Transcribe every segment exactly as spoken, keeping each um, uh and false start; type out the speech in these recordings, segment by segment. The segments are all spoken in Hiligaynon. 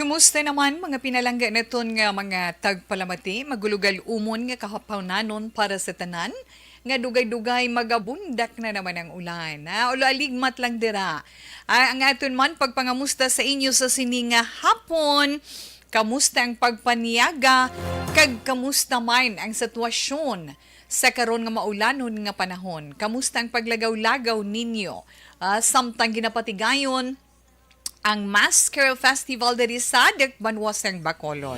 Kumusta naman, mga pinalangga naton nga mga tagpalamati? Magulugal umon nga kahapawnanon para sa tanan, nga dugay-dugay magabundak na naman ang ulan. Ah, ulo aligmat lang dira. Ah, ang aton man pagpangamusta sa inyo sa sini nga hapon. Kamusta ang pagpanyaga? Kag kamusta man ang sitwasyon sa karon nga maulanon nga panahon? Kamusta ang paglagaw-lagaw ninyo? Ah, samtang ginapatigayon ang Mass Carol Festival diri sa Dakbanuas sang Bacolod.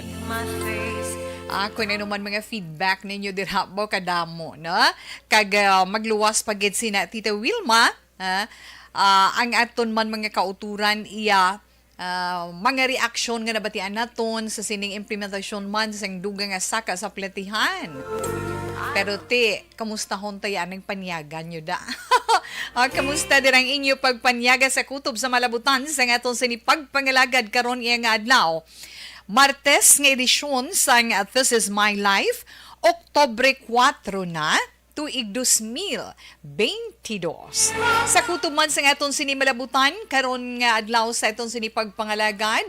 Ah, kung ano man mga feedback ninyo dira, mo kadamo, no? Kag, ah, magluwas pa gid sina Tita Wilma, ah, ah, ang aton man mga kauturan iya, ah, mga reaksyon nga nabatian naton sa sining implementasyon man sang dugang nga saka sa platihan. Pero ti, kamustahon ta ya ang panyaga nyo da? Ah, kamusta dirang inyo pagpanyaga sa kutob sa malabutan sa aton sini pagpangalagad karon iya nga adlaw? Martes nga edisyon sang This Is My Life, Oktubre kuwatro na, tuig dos mil beintidos. Sa kutob man sang aton sini malabutan karon nga adlaw sa aton sini pagpangalagad,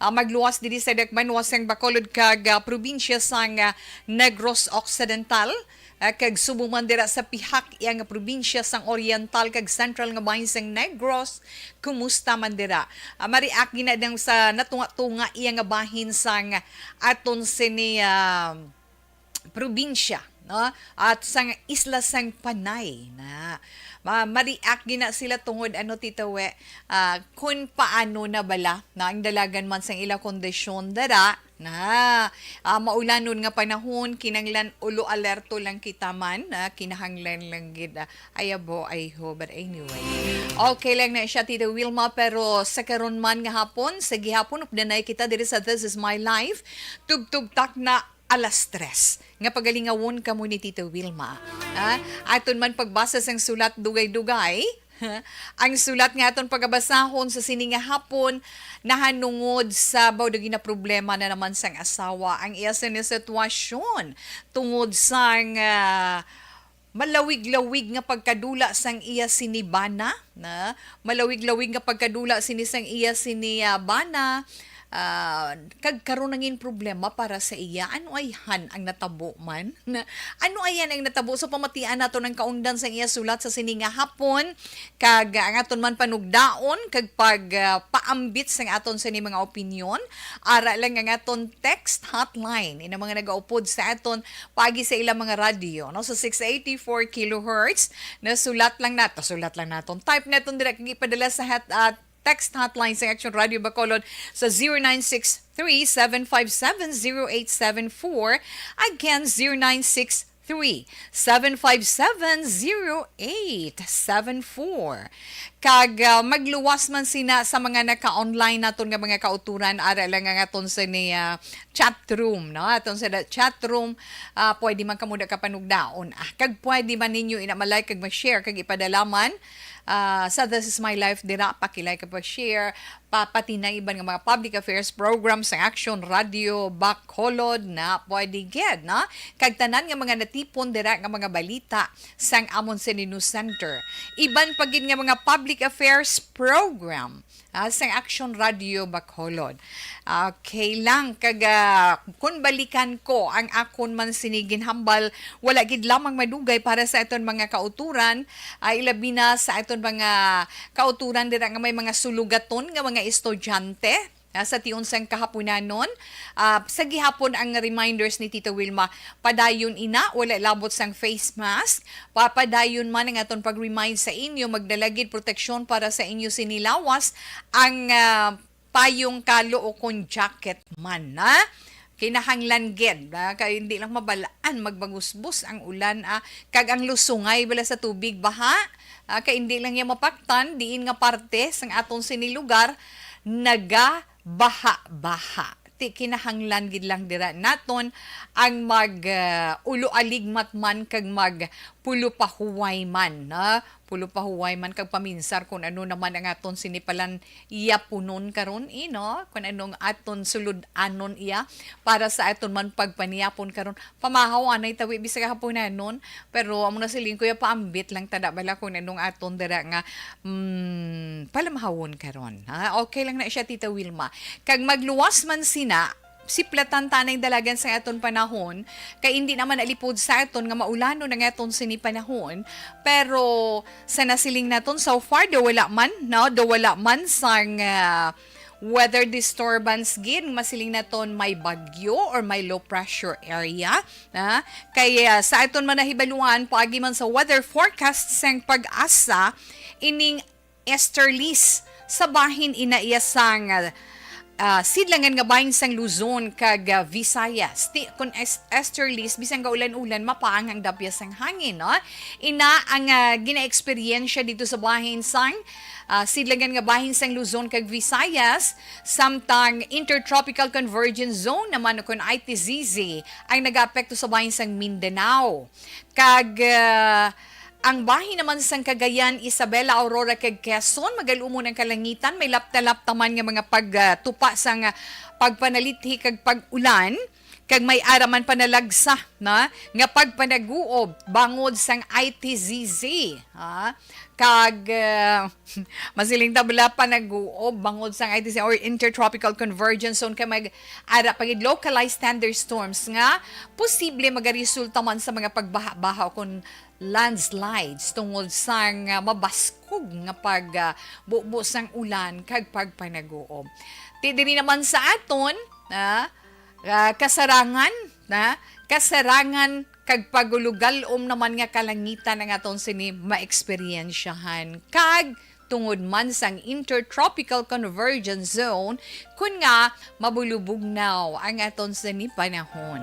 ah, magluwas diri sa Dakbanuas sang Bacolod kag, ah, probinsya sang, ah, Negros Occidental, ah, kag subong man dira sa pihak iya nga probinsya sang Oriental kag Central nga bahin sang Negros. Kumusta man dira? Ah, mariak gina dang sa natunga-tunga iya nga bahin sang aton sini, ah, probinsya, no? At sang isla sang Panay na ma-, mariak gina sila tungod ano, Tita We, ah, kun paano na bala na ang dalagan man sang ila kondisyon dara na, ah, maulanon nga panahon, kinanglan ulo alerto lang kita man, ah, kinahanglan lang gid, ah, ayabo, ayho, but anyway. Okay lang na siya, Tita Wilma, pero sa karon man nga hapon, sa gihapon, updanay kita diri sa This Is My Life, tubtub tak na alas tres nga pagalingawon kamo ni Tita Wilma. Ah, aton man pagbasa sang sulat dugay-dugay. Ang sulat nga aton pagabasahon sa sini nga hapon nahanungod sa baw daw ginaproblema na naman sang asawa ang iya sini sitwasyon tungod sang, ah, malawig-lawig nga pagkadula sang iya sini bana, na malawig-lawig nga pagkadula sini sang iya sini, ah, bana, ah, kag karon nangin problema para sa iya. Ano ayhan ang natabo man? Na, ano ayan ang natabo? So, pamatian nato ang kaundan sang iya sulat sa sini nga hapon, kag ang aton man panugdaon, kag pag, ah, paambit sang aton sini mga opinyon, ara lang ang aton text hotline. Ina mga nagaupod sa aton paagi sa ilang mga radyo, no? Sa six eighty-four kilohertz, nasulat lang nato, sulat lang naton. Type naton dira kag ipadala sa hat-, ah, text hotline sa Action Radio Bacolod sa zero nine six three, seven five seven, zero eight seven four. Again, zero nine six three, seven five seven, zero eight seven four. Kag, ah, magluwas man sina sa mga naka-online naton nga mga kauturan, ara lang ang aton sa ni, ah, chat room, no? Aton sa da-, chat room, ah, pwede man kamo da kapanugdaon. Ah, kag pwede man ninyo ina ma-like kag ma-share kag ipadala man, ah, sa This Is My Life dira, paki-like kag pa-share, pa-, pati na iban nga mga public affairs program sang Action Radio Bacolod na pwede gid, no? Kag tanan nga mga natipon dira nga mga balita sang amon sa News Center. Iban pa gid nga mga public affairs program, ah, sang Action Radio Bacolod. Okay lang, kag, ah, kun balikan ko ang akon man sini ginhambal, wala gid lamang madugay para sa aton mga kauturan, ah, ilabi na sa aton mga kauturan dira nga may mga sulugaton nga mga estudyante. Ah, sa tion sang kahaponanon, ah, sa gihapon ang reminders ni Tita Wilma, padayon ina, wala labot sang face mask, papadayon man ang aton pag-remind sa inyo, magdala gid proteksyon para sa inyo sinilawas, ang, ah, payong kalo o kon jacket man, ha? Kinahanglan gid, ha? Kay hindi lang mabalaan, magbangusbos ang ulan, ah, kag ang lusungay bala sa tubig, baha, ah, kay hindi lang niya mapaktan diin nga parte sang aton sini lugar nagabaha-baha. Ti kinahanglan gid lang dira naton ang mag, ah, ulo aligmat man kag mag pulo pahuway man, no? Kulo pa huway man kag paminsar kung ano naman ang aton sinipalan yapunon karon, eh, no? Kung anong aton sulod-anon iya para sa aton man pagpaniyapon karon. Pamahaw anay tawi bisag hapunanon, pero amo na siling ko ya paambit lang tada bala kung anong aton dira nga, mm, palamhawon karon. Ha? Okay lang na siya, Tita Wilma. Kag magluwas man sina, siplatan ta na yung dalagan sa aton panahon, kay hindi naman alipod sa aton nga maulanon ang aton sini panahon, pero sa nasiling naton so far, do wala man, no? Do wala man sang, ah, weather disturbance gid, masiling naton may bagyo or may low pressure area, na kay, ah, sa aton man nahibaluan, paagi man sa weather forecast sang PAGASA, ining easterlies sa bahin ina iya sang, ah, ah, sidlangan nga bahin sang Luzon kag, ah, Visayas. Ti, kun es-, easterlies, bisan gaulan-ulan, mapaang ang dapya sang hangin, no? Ina ang, ah, ginaeksperyensya dito sa bahin sang, ah, sidlangan nga bahin sang Luzon kag Visayas, samtang Intertropical Convergence Zone naman o kun I T Z Z ang nagaapekto sa bahin sang Mindanao. Kag, ah, ang bahin naman sang Cagayan, Isabela, Aurora, kag Quezon, magal-umon ang kalangitan, may lapta-lapta man nga mga pagtupa sang, ah, pagpanalithi kag pag-ulan, kag may ara man panalagsa na nga pagpanaguob bangod sang I T Z Z, ha? Kag, ah, masiling ta bala panaguob bangod sang I T Z Z or Intertropical Convergence Zone, kay may ara pa gid localized thunderstorms nga posible magaresulta man sa mga pagbaha-baha o kon landslides tungod sang, ah, mabaskog nga pag, ah, bubo sang ulan kag pagpanaguob. Ti diri naman sa aton, ah, ah, kasarangan, na kasarangan kag pagulugalom naman nga kalangitan ang aton sini maeksperyensyahan, kag tungod man sang Intertropical Convergence Zone, kun nga mabulubugnaw ang aton sini panahon.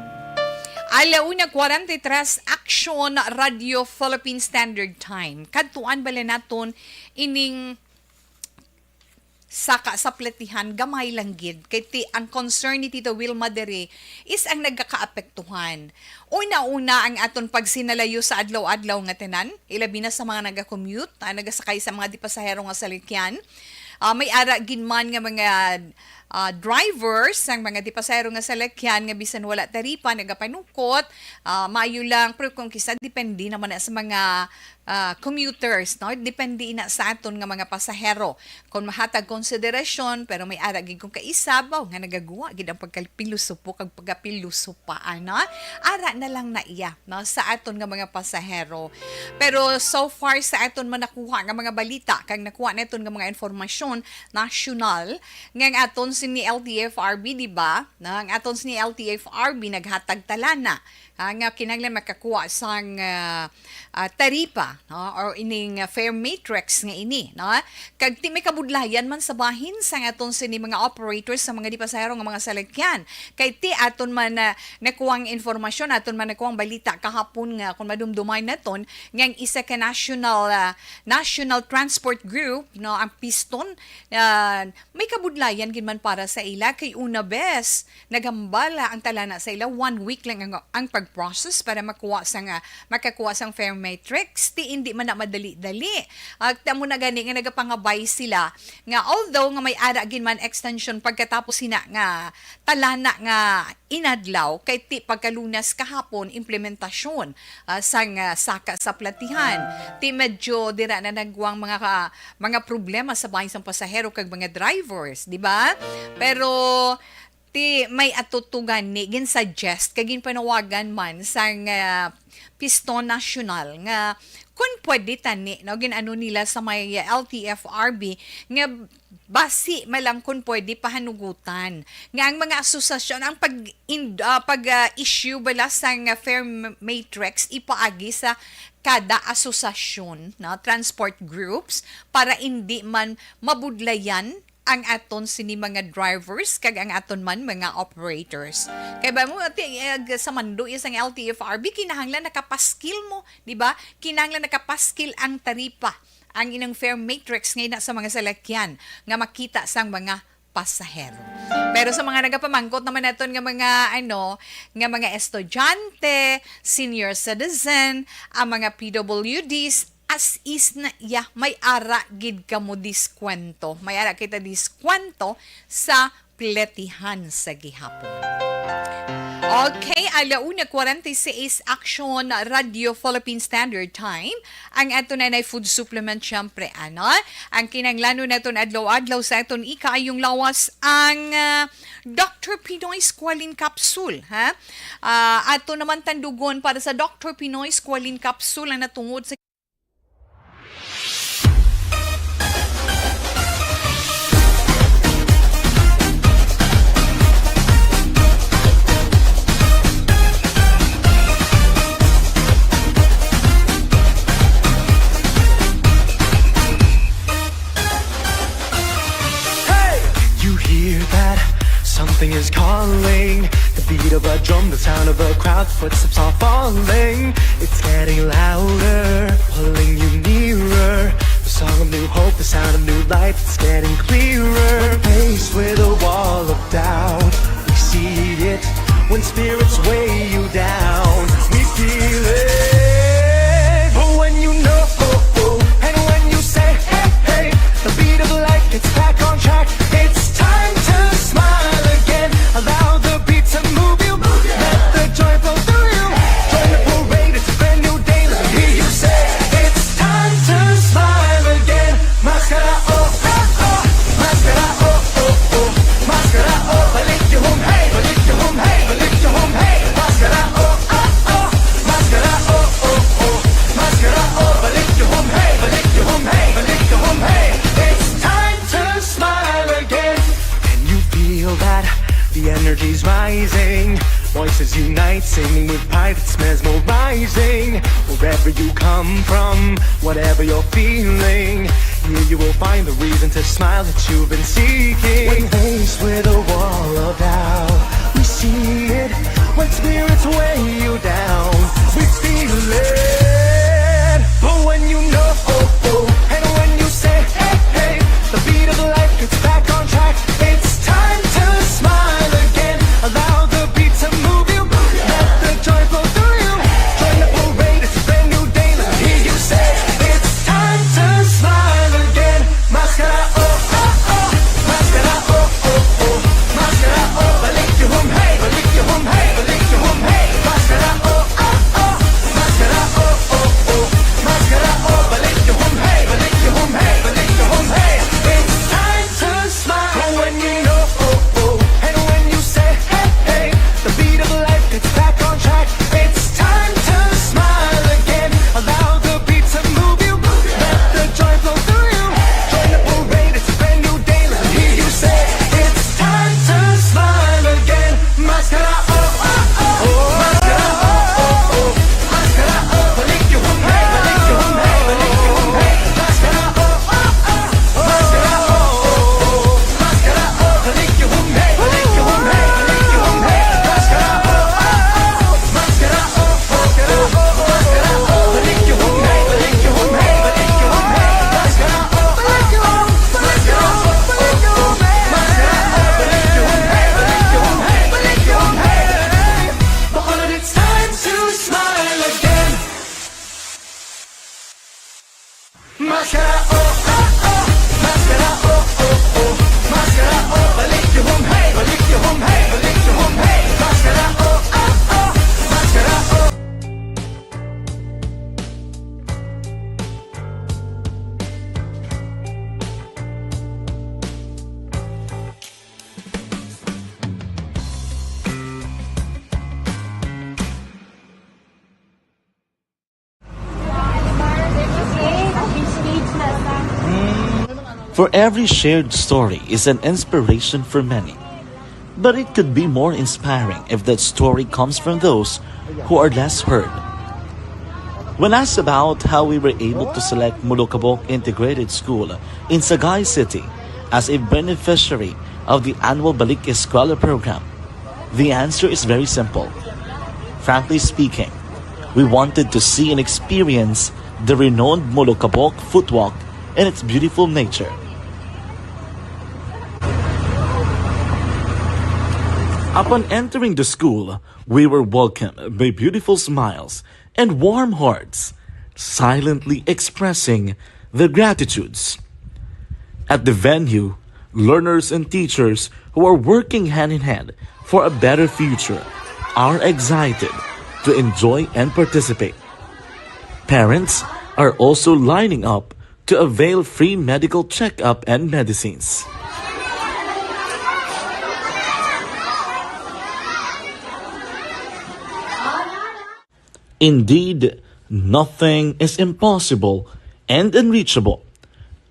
Ala una kwarenta y tres, Aksyon, Radio Philippine Standard Time. Kadtuan bala naton ining saka sa platihan, gamay lang gid. Kay ti, ang concern ni Tita Wilma diri is ang nagkakaapektuhan. Una-una, ang aton pagsinalayo sa adlaw-adlaw nga tanan, ilabi na sa mga naga-commute, ah, nagasakay sa mga di-pasahero nga salikyan. Ah, may ara gid man nga mga, ah, drivers sang mga di-pasahero nga salikyan nga bisan wala taripa, nagapanukot, ah, maayo lang, pero kung kisa depende naman na sa mga, ah, commuters, no? Depende na sa aton nga mga pasahero. Kung mahatag konsiderasyon, pero may ara gid kung kaisabaw nga nagaguwa gid ang pagkapilosopo kag pagapilosopa, ano? Ara na lang na iya, no? Sa aton nga mga pasahero. Pero so far, sa aton man nakuha nga mga balita, kag nakuha naton nga mga informasyon nasyonal, nga ang aton sini L T F R B, di ba? Na ang aton sini L T F R B naghatag talana, ah, nga kinahanglan makakuha sang, ah, ah, taripa, no? Or ining, ah, fare matrix nga ini, no? Kag ti may kabudlayan man sa bahin sang aton sini mga operators sa mga di-pasahero nga mga salakyan. Kay ti aton man, ah, nakuwang informasyon, aton man nakuwang balita kahapon nga kung madumduman naton nga ang isa ka national, ah, national transport group, no, ang Piston, ah, may kabudlayan gid man para sa ila kay una bes naghambal ang talana sa ila, one week lang ang, ang pag-process para makuha sa nga, makakuha sang fare matrix. Ti hindi man na madali-dali. At amo na gani nga nagapangabay sila nga although nga may ara gid man extension pagkatapos sina nga talana nga inadlaw, kay ti pagkalunas kahapon implementasyon, ah, sang, ah, saka sa platihan. Ti medyo dira na nagwang mga ka-, mga problema sa bahin sang pasahero kag mga drivers, di ba? Pero ti may atutugan ni ginsuggest kag ginpanawagan man sang, ah, Piston National nga kun pwede tani, no, gin-ano nila sa may L T F R B nga basi man lang kun pwede pahanugutan nga ang mga asosasyon ang pag in-, ah, pag, ah, issue bala sang fare matrix ipaagi sa kada asosasyon, no, transport groups para indi man mabudlayan ang aton sini mga drivers kag ang aton man mga operators. Kay ba mo ati, eh, sa mando iya sang L T F R B, kinahanglan nakapaskil mo, di ba? Kinahanglan nakapaskil ang taripa, ang inang fare matrix nga ina sa mga salakyan nga makita sang mga pasahero. Pero sa mga nagapamangkot naman naton nga mga, ano, nga mga estudyante, senior citizen, ang mga P W Ds, as is na iya, may ara gid kamo diskwento. May ara kita diskwento sa pletihan sa gihapon. Okay, ala una forty-six, Action Radio Philippine Standard Time. Ang ato na nay food supplement, syempre, ano? Ang kinahanglanon naton adlaw-adlaw sa aton ikaayong lawas, ang, ah, Doctor Pinoy Squalene Capsule, ha? Ah, ato naman tandugon para sa Doctor Pinoy Squalene Capsule ang natungod sa Hey! You hear that? Something is calling. The beat of a drum, the sound of a crowd, footsteps are falling. It's getting louder, pulling you nearer. The song of new hope, the sound of new life, it's getting clearer. Faced with a wall of doubt, we see it. When spirits weigh you down, we feel it. But when you know, and when you say, hey, hey, the beat of life gets back on track. It's time to smile again. Allow the beat to move you. Let the joy flow through you. Join the parade, it's a brand new day. Let me hear you say, it's time to smile again. Maskara, oh, oh, oh. Maskara, oh, oh, oh. Maskara, oh, balik yung hum, hey, balik yung hum, hey, balik yung hum, hey. Maskara, oh, oh, oh. Maskara, oh, oh, oh. Maskara, oh, balik yung hum, hey, balik yung hum, hey, balik yung hum, hey. It's time to smile again. And you feel that the energy's rising. Voices unite, singing with pride, it's mesmerizing. Wherever you come from, whatever you're feeling, here you will find the reason to smile that you've been seeking. When faced with a wall of doubt, we see it. When spirits weigh you down, we feel it. But when you know, oh, oh, and when you say, hey, hey, the beat of life gets back on track. It's time to smile again. Allow the beat to move you. Let the joy flow through you. Join the parade, it's a brand new day. Let me hear you say, it's time to smile again. Maskara, oh, oh, oh. Maskara, oh, oh, oh. Maskara, oh, balik yung hum, hey, balik yung hum, hey, balik yung hum, hey. Maskara, oh, oh, oh. Maskara, oh, oh, oh. Maskara, oh, balik yung hum, hey, balik yung hum, hey, balik yung hum, hey. It's time to smile. But when you know, oh, oh, and when you say, hey, hey, the beat of life gets back on track. It's time to smile again. Allow the beat to move you. Let the joy flow through you. Join the parade, it's a brand new day. Let me hear you say, it's time to smile again. Maskara, oh, oh, oh. Maskara, oh, oh, oh. Maskara, oh, balik yung hum, hey, balik yung hum, hey, balik yung hum, hey. Maskara, oh, oh, oh. Maskara, oh, oh, oh. Maskara, oh, balik yung hum, hey, balik yung hum, hey, balik yung hum, hey. Maskara, oh, oh, oh. Maskara, oh, oh, oh. Maskara, oh, balik yung hum, hey, balik yung hum, hey, balik yung hum, hey. Maskara, oh, oh, oh. Maskara, oh, oh, oh. Maskara, oh, balik yung hum, hey, balik yung hum, hey, balik yung hum, hey. It's time to smile again. Maskara, oh, oh, oh. Maskara, oh, oh, oh. Maskara, oh, balik yung hum, hey, balik yung hum, hey, balik yung hum, hey. Maskara, oh, oh, oh. Maskara, oh. For every shared story is an inspiration for many. But it could be more inspiring if that story comes from those who are less heard. When asked about how we were able to select Molokabok Integrated School in Sagay City as a beneficiary of the annual Balik Eskwela program, the answer is very simple. Frankly speaking, we wanted to see and experience the renowned Molokabok Footwalk and its beautiful nature. Upon entering the school, we were welcomed by beautiful smiles and warm hearts. silently expressing their gratitudes. At the venue, learners and teachers who are working hand in hand for a better future are excited to enjoy and participate. Parents are also lining up to avail free medical checkup and medicines. Indeed, nothing is impossible and unreachable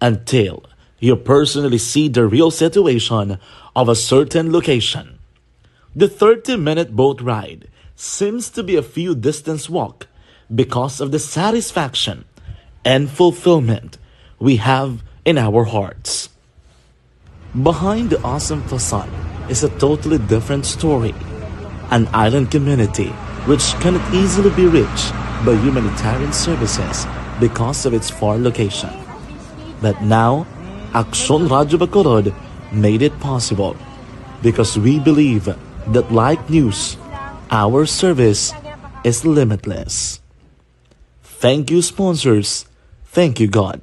until you personally see the real situation of a certain location. The thirty-minute boat ride seems to be a few distance walk because of the satisfaction and fulfillment we have in our hearts. Behind the awesome facade is a totally different story. An island community which cannot easily be reached by humanitarian services because of its far location. But now, Aksyon Radyo Bacolod made it possible because we believe that, like news, our service is limitless. Thank you, sponsors. Thank you, God.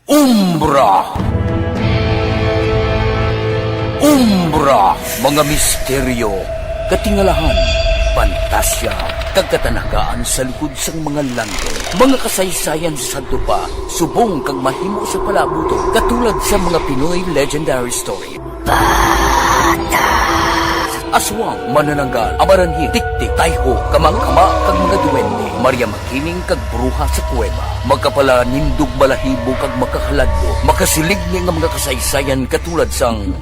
Umbra. Umbra, mga misteryo, katingalahan, pantasya, kag katanagaan sa likod sang mga langit. Mga kasaysayan sa sadto pa, subong kag mahimo sa palaabuton, katulad sa mga Pinoy legendary story. Aswang, manananggal, amaranhit, tiktik, tayho, kamakama, kag mga duwende, Maria Makiling, kag bruha sa kuweba. Makapalanindog, balahibo, kag makahaladlok. Makasiling ni nga mga kasaysayan katulad sang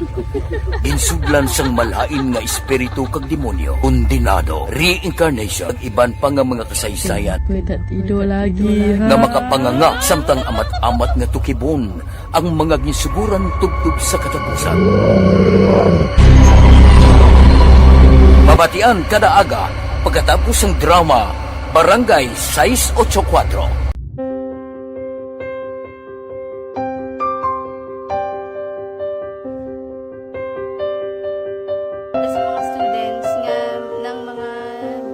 ginsudlan sang malain nga espiritu kag demonyo, kondenado, reincarnation, kag iban pa nga mga kasaysayan May tatido lagi, ha? nga makapanganga samtang amat-amat nga tukibon ang mga ginsuguran tubtob sa katapusan. Mabatian kada aga pagkatapos sang drama Barangay sais ocho kuwatro. Sa mga students nga nang mga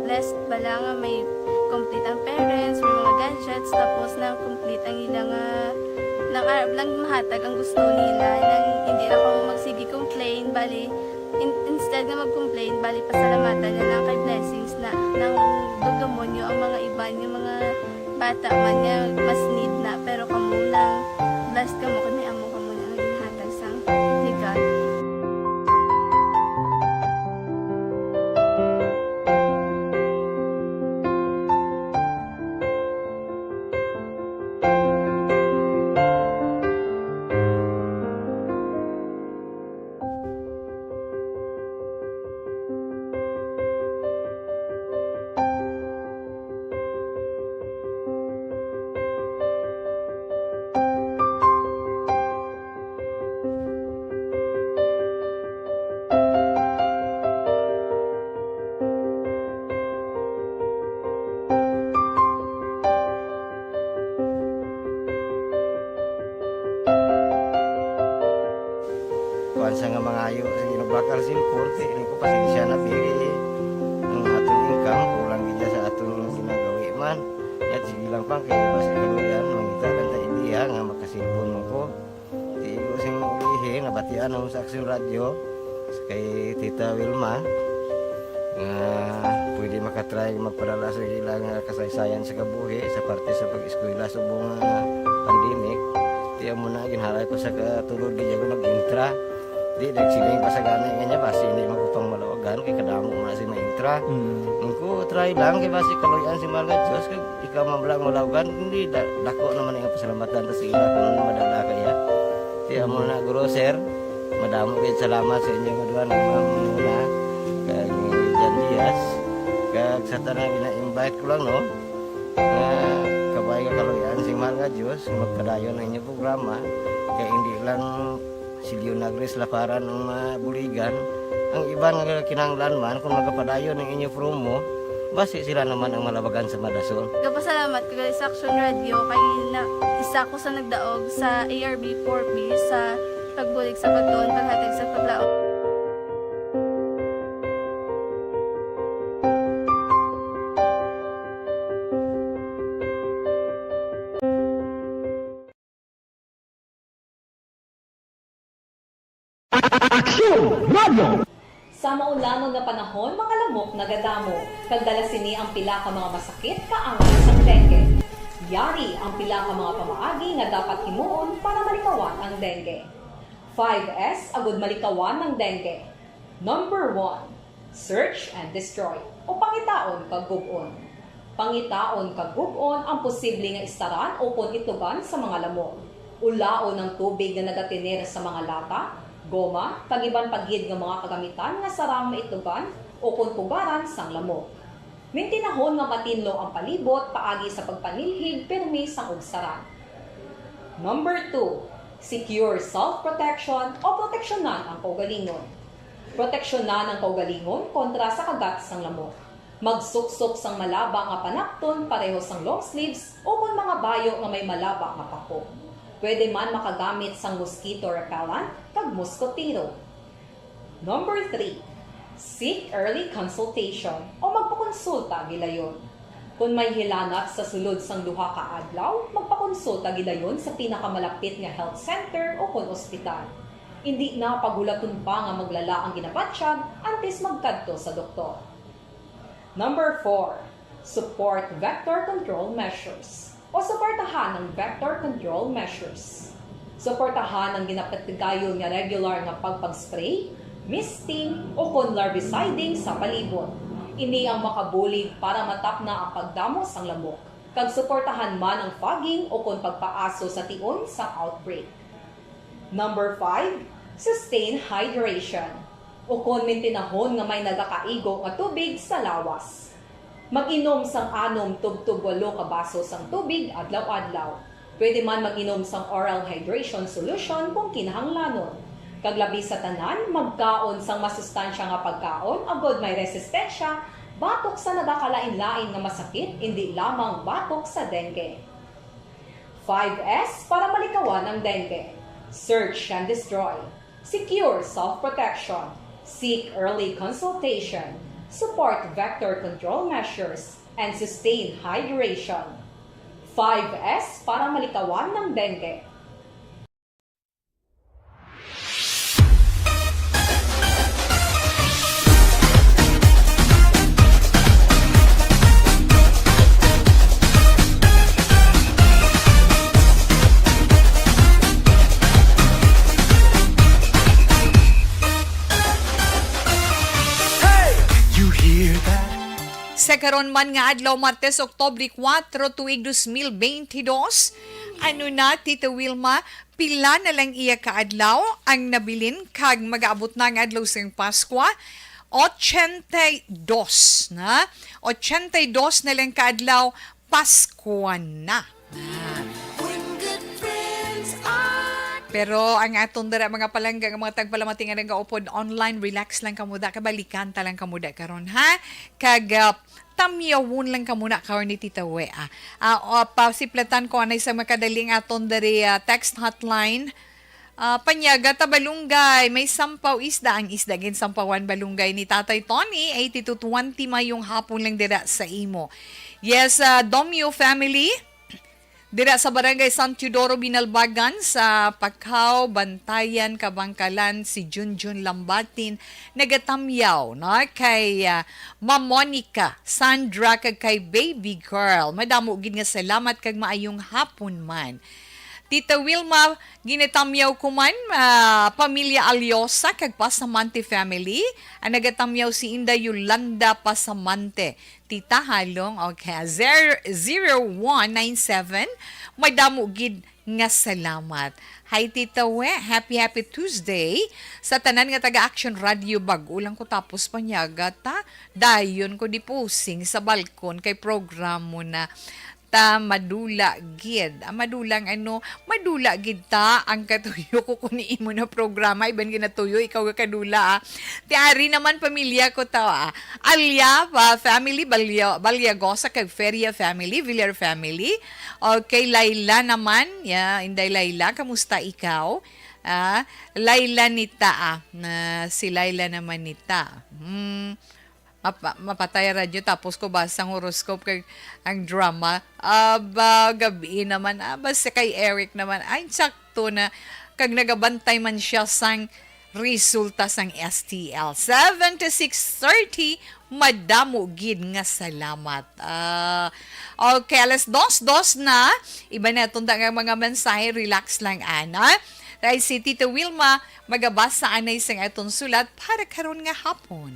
blessed bala nga may complete ang parents, may mga gadgets, tapos nang complete ang ila nga nang arab lang mahatag ang gusto nila, nang hindi na ko magsige complain, bali in, instead nga mag-complain, bali pasalamatan na lang kay blessings na nang dugdumonyo ang mga iban nga mga bata man nga mas need na, pero kamo lang blessed kamo kay may amo kamo na nga ginhatag sang ni God. Kuan sa nga mangayo sa ginabakal sin korte, ini ko pasensya na, biri. Ang aton income, kulang gid sa aton ginagawi man. Yat, sige lang, pang, kay basi kaluyan, mangita lang ta ideya nga makasilpon mo ko. Di ko sing ulihi, nabatian ako sa Aksyon Radyo, kay Tita Wilma, nga pwede makatry magpadala sa ila nga kasaysayan sa kabuhi sa parte sa pag-eskwela subong nga pandemic. Di amo na, ginhalay ko sa katulod, di ako nag-intra. Di, nagsiling pa sa gani nga niya, basi hindi magkupang malawagan, kay kadamo mo na si maintra. Mm. Ang ko, try lang, kay basi kaluyan si mahal nga Diyos, kag ikaw man lang malawagan, hindi, da-, dako naman ang pasalamatan ta sa ila kung madala kaya. Kaya mo na, Guro, Sir, madamo kayo salamat sa inyo nga duha nga mga muna, kag ni Jan Diaz, kag sa tanan gina-invite ko lang, no, nga kabay nga kaluyan sing mahal nga Diyos, magpadayon ang inyong programa, kay hindi lang si Leonagris Laparan ang mabuligan, ang iban nga kinahanglan man, kung magapadayon ang inyong promo, Basi sila naman ang malabagan sa madasol. Gapasalamat ko gali sa Action Radio kay na isa ko sa nagdaog sa A R B four B sa pagbulig sa pagtuon, paghatag sa paglaom. Aksyon Radio! Sa maulanon nga panahon, mga lamok nagadamo, kag dala sini ang pila ka mga masakit kaangay sang dengue. Yari ang pila ka mga pamaagi nga dapat himuon para malikawan ang dengue. Five S agud malikawan ang dengue. Number one, search and destroy, o pangitaon kag gub-on. Pangitaon kag gub-on ang posible nga istaran ukon itlogan sa mga lamok. Ulaon ang tubig nga nagatener sa mga lata, goma, kag iban pa gid nga mga kagamitan nga sarang maitlogan ukon pugaran sang lamok. Mintinahon nga matinlo ang palibot paagi sa pagpanilhig pirmi sang ugsaran. Number two, secure self-protection o proteksyonan ang kaugalingon. Proteksyonan ang kaugalingon kontra sa kagat sang lamok. Magsuksok sang malaba nga panapton pareho sang long sleeves ukon mga bayo nga may malaba nga pako. Pwede man makagamit sang mosquito repellent kag moskotero. Number three, seek early consultation o magpakonsulta gilayon. Kon may hilanat sa sulod sang duha ka adlaw, magpakonsulta gilayon sa pinakamalapit nga health center ukon ospital. Indi na paghulaton pa nga maglala ang ginabatyag antes magkadto sa doktor. Number four, support vector control measures o suportahan ang vector control measures. Suportahan ang ginapatigayon nga regular nga pagpag-spray, misting, ukon larviciding sa palibot. Ini ang makabulig para matapna ang pagdamo sang lamok, kag suportahan man ang fogging ukon pagpaaso sa tion sang outbreak. Number five, sustain hydration, ukon mintinahon nga may nagakaigo nga tubig sa lawas. Mag-inom sang anom tubtob walo ka baso sang tubig adlaw-adlaw. Pwede man mag-inom sang oral hydration solution kung kinahanglanon. Kag labi sa tanan, magkaon sang masustansya nga pagkaon agod may resistensya batok sa nagakalain-lain nga masakit, indi lamang batok sa dengue. Five S para malikawan ang dengue. Search and destroy. Secure self-protection. Seek early consultation. Support vector control measures. And sustain hydration. Five S para malikawan ang dengue. Sa karon man nga adlaw, Martes, Oktubre kuwatro, tuig dos mil beintidos, ano na, Tita Wilma, pila na lang iya ka adlaw ang nabilin kag mag-aabot na ang adlaw sang Paskwa? Ochenta y dos na. Ochenta y dos na lang ka adlaw, Paskwa na. Ah. Pero ang aton dira, mga palangga, nga mga tagpalamati nga nagaupod online, relax lang kamo da, kabalikan ta lang kamo da karon, ha? Kag, ah, tamyawon lang kamo na karon ni Tita We, ah. Ah, o, pasiplatan ko anay sa makadali ang aton diri, ah, text hotline. Ah, Panyaga, Tabalungay, may sampaw isda. Ang isda ginsampawan, Balungay, ni Tatay Tony, eighty-two twenty, mayong hapon lang dira sa imo. Yes, ah, Domio family, dira sa Barangay San Teodoro, Binalbagan, sa Pakaw, Bantayan, Kabangkalan, si Junjun Lambatin, nagatamyaw, no? Kay, ah, Ma'am Monica, Sandra, kag kay Baby Girl. Madamo gid nga salamat kag maayong hapon man. Tita Wilma, ginatamyaw ko man, ah, pamilya Alyosa kag Pasamante family. Ang nagatamyaw si Inday Yolanda Pasamante. Tita Halong, okay. Zero, zero one nine seven. Madamo gid nga salamat. Hi, Tita We. Happy, happy Tuesday. Sa tanan nga taga Action Radio, bag-o lang ko tapos, Panyaga, ta. Dayon ko di pusing sa balkon kay programo na. ta madula gid. Ah, madula ang ano, madula gid ta ang katuyo ko kung imo na programa, iban ginatuyo, ikaw ka kadula, ah. Ti ari naman pamilya ko to, ah. Alya, ah, family, Balya-, Balyagosa kag Feria family, Villar family. Okay, Laila naman, ya, Inday Laila, kamusta ikaw? Ah, Laila nita, ah, na si Laila naman nita. Hmm. Mapa-, mapatay ang radyo, tapos ko basa ang horoscope kag ang drama. Aba, gabi naman. Aba, si kay Eric naman. Ay, sakto na. Kag nagabantay man siya sang resulta sang S T L. Seven to six thirty, madamo gid nga salamat. Ah, okay, alas dos, dos na. Iba na itong nga mga mensahe. Relax lang, ana. Kay si Tita Wilma, magabasa anay sang aton sulat para karon nga hapon.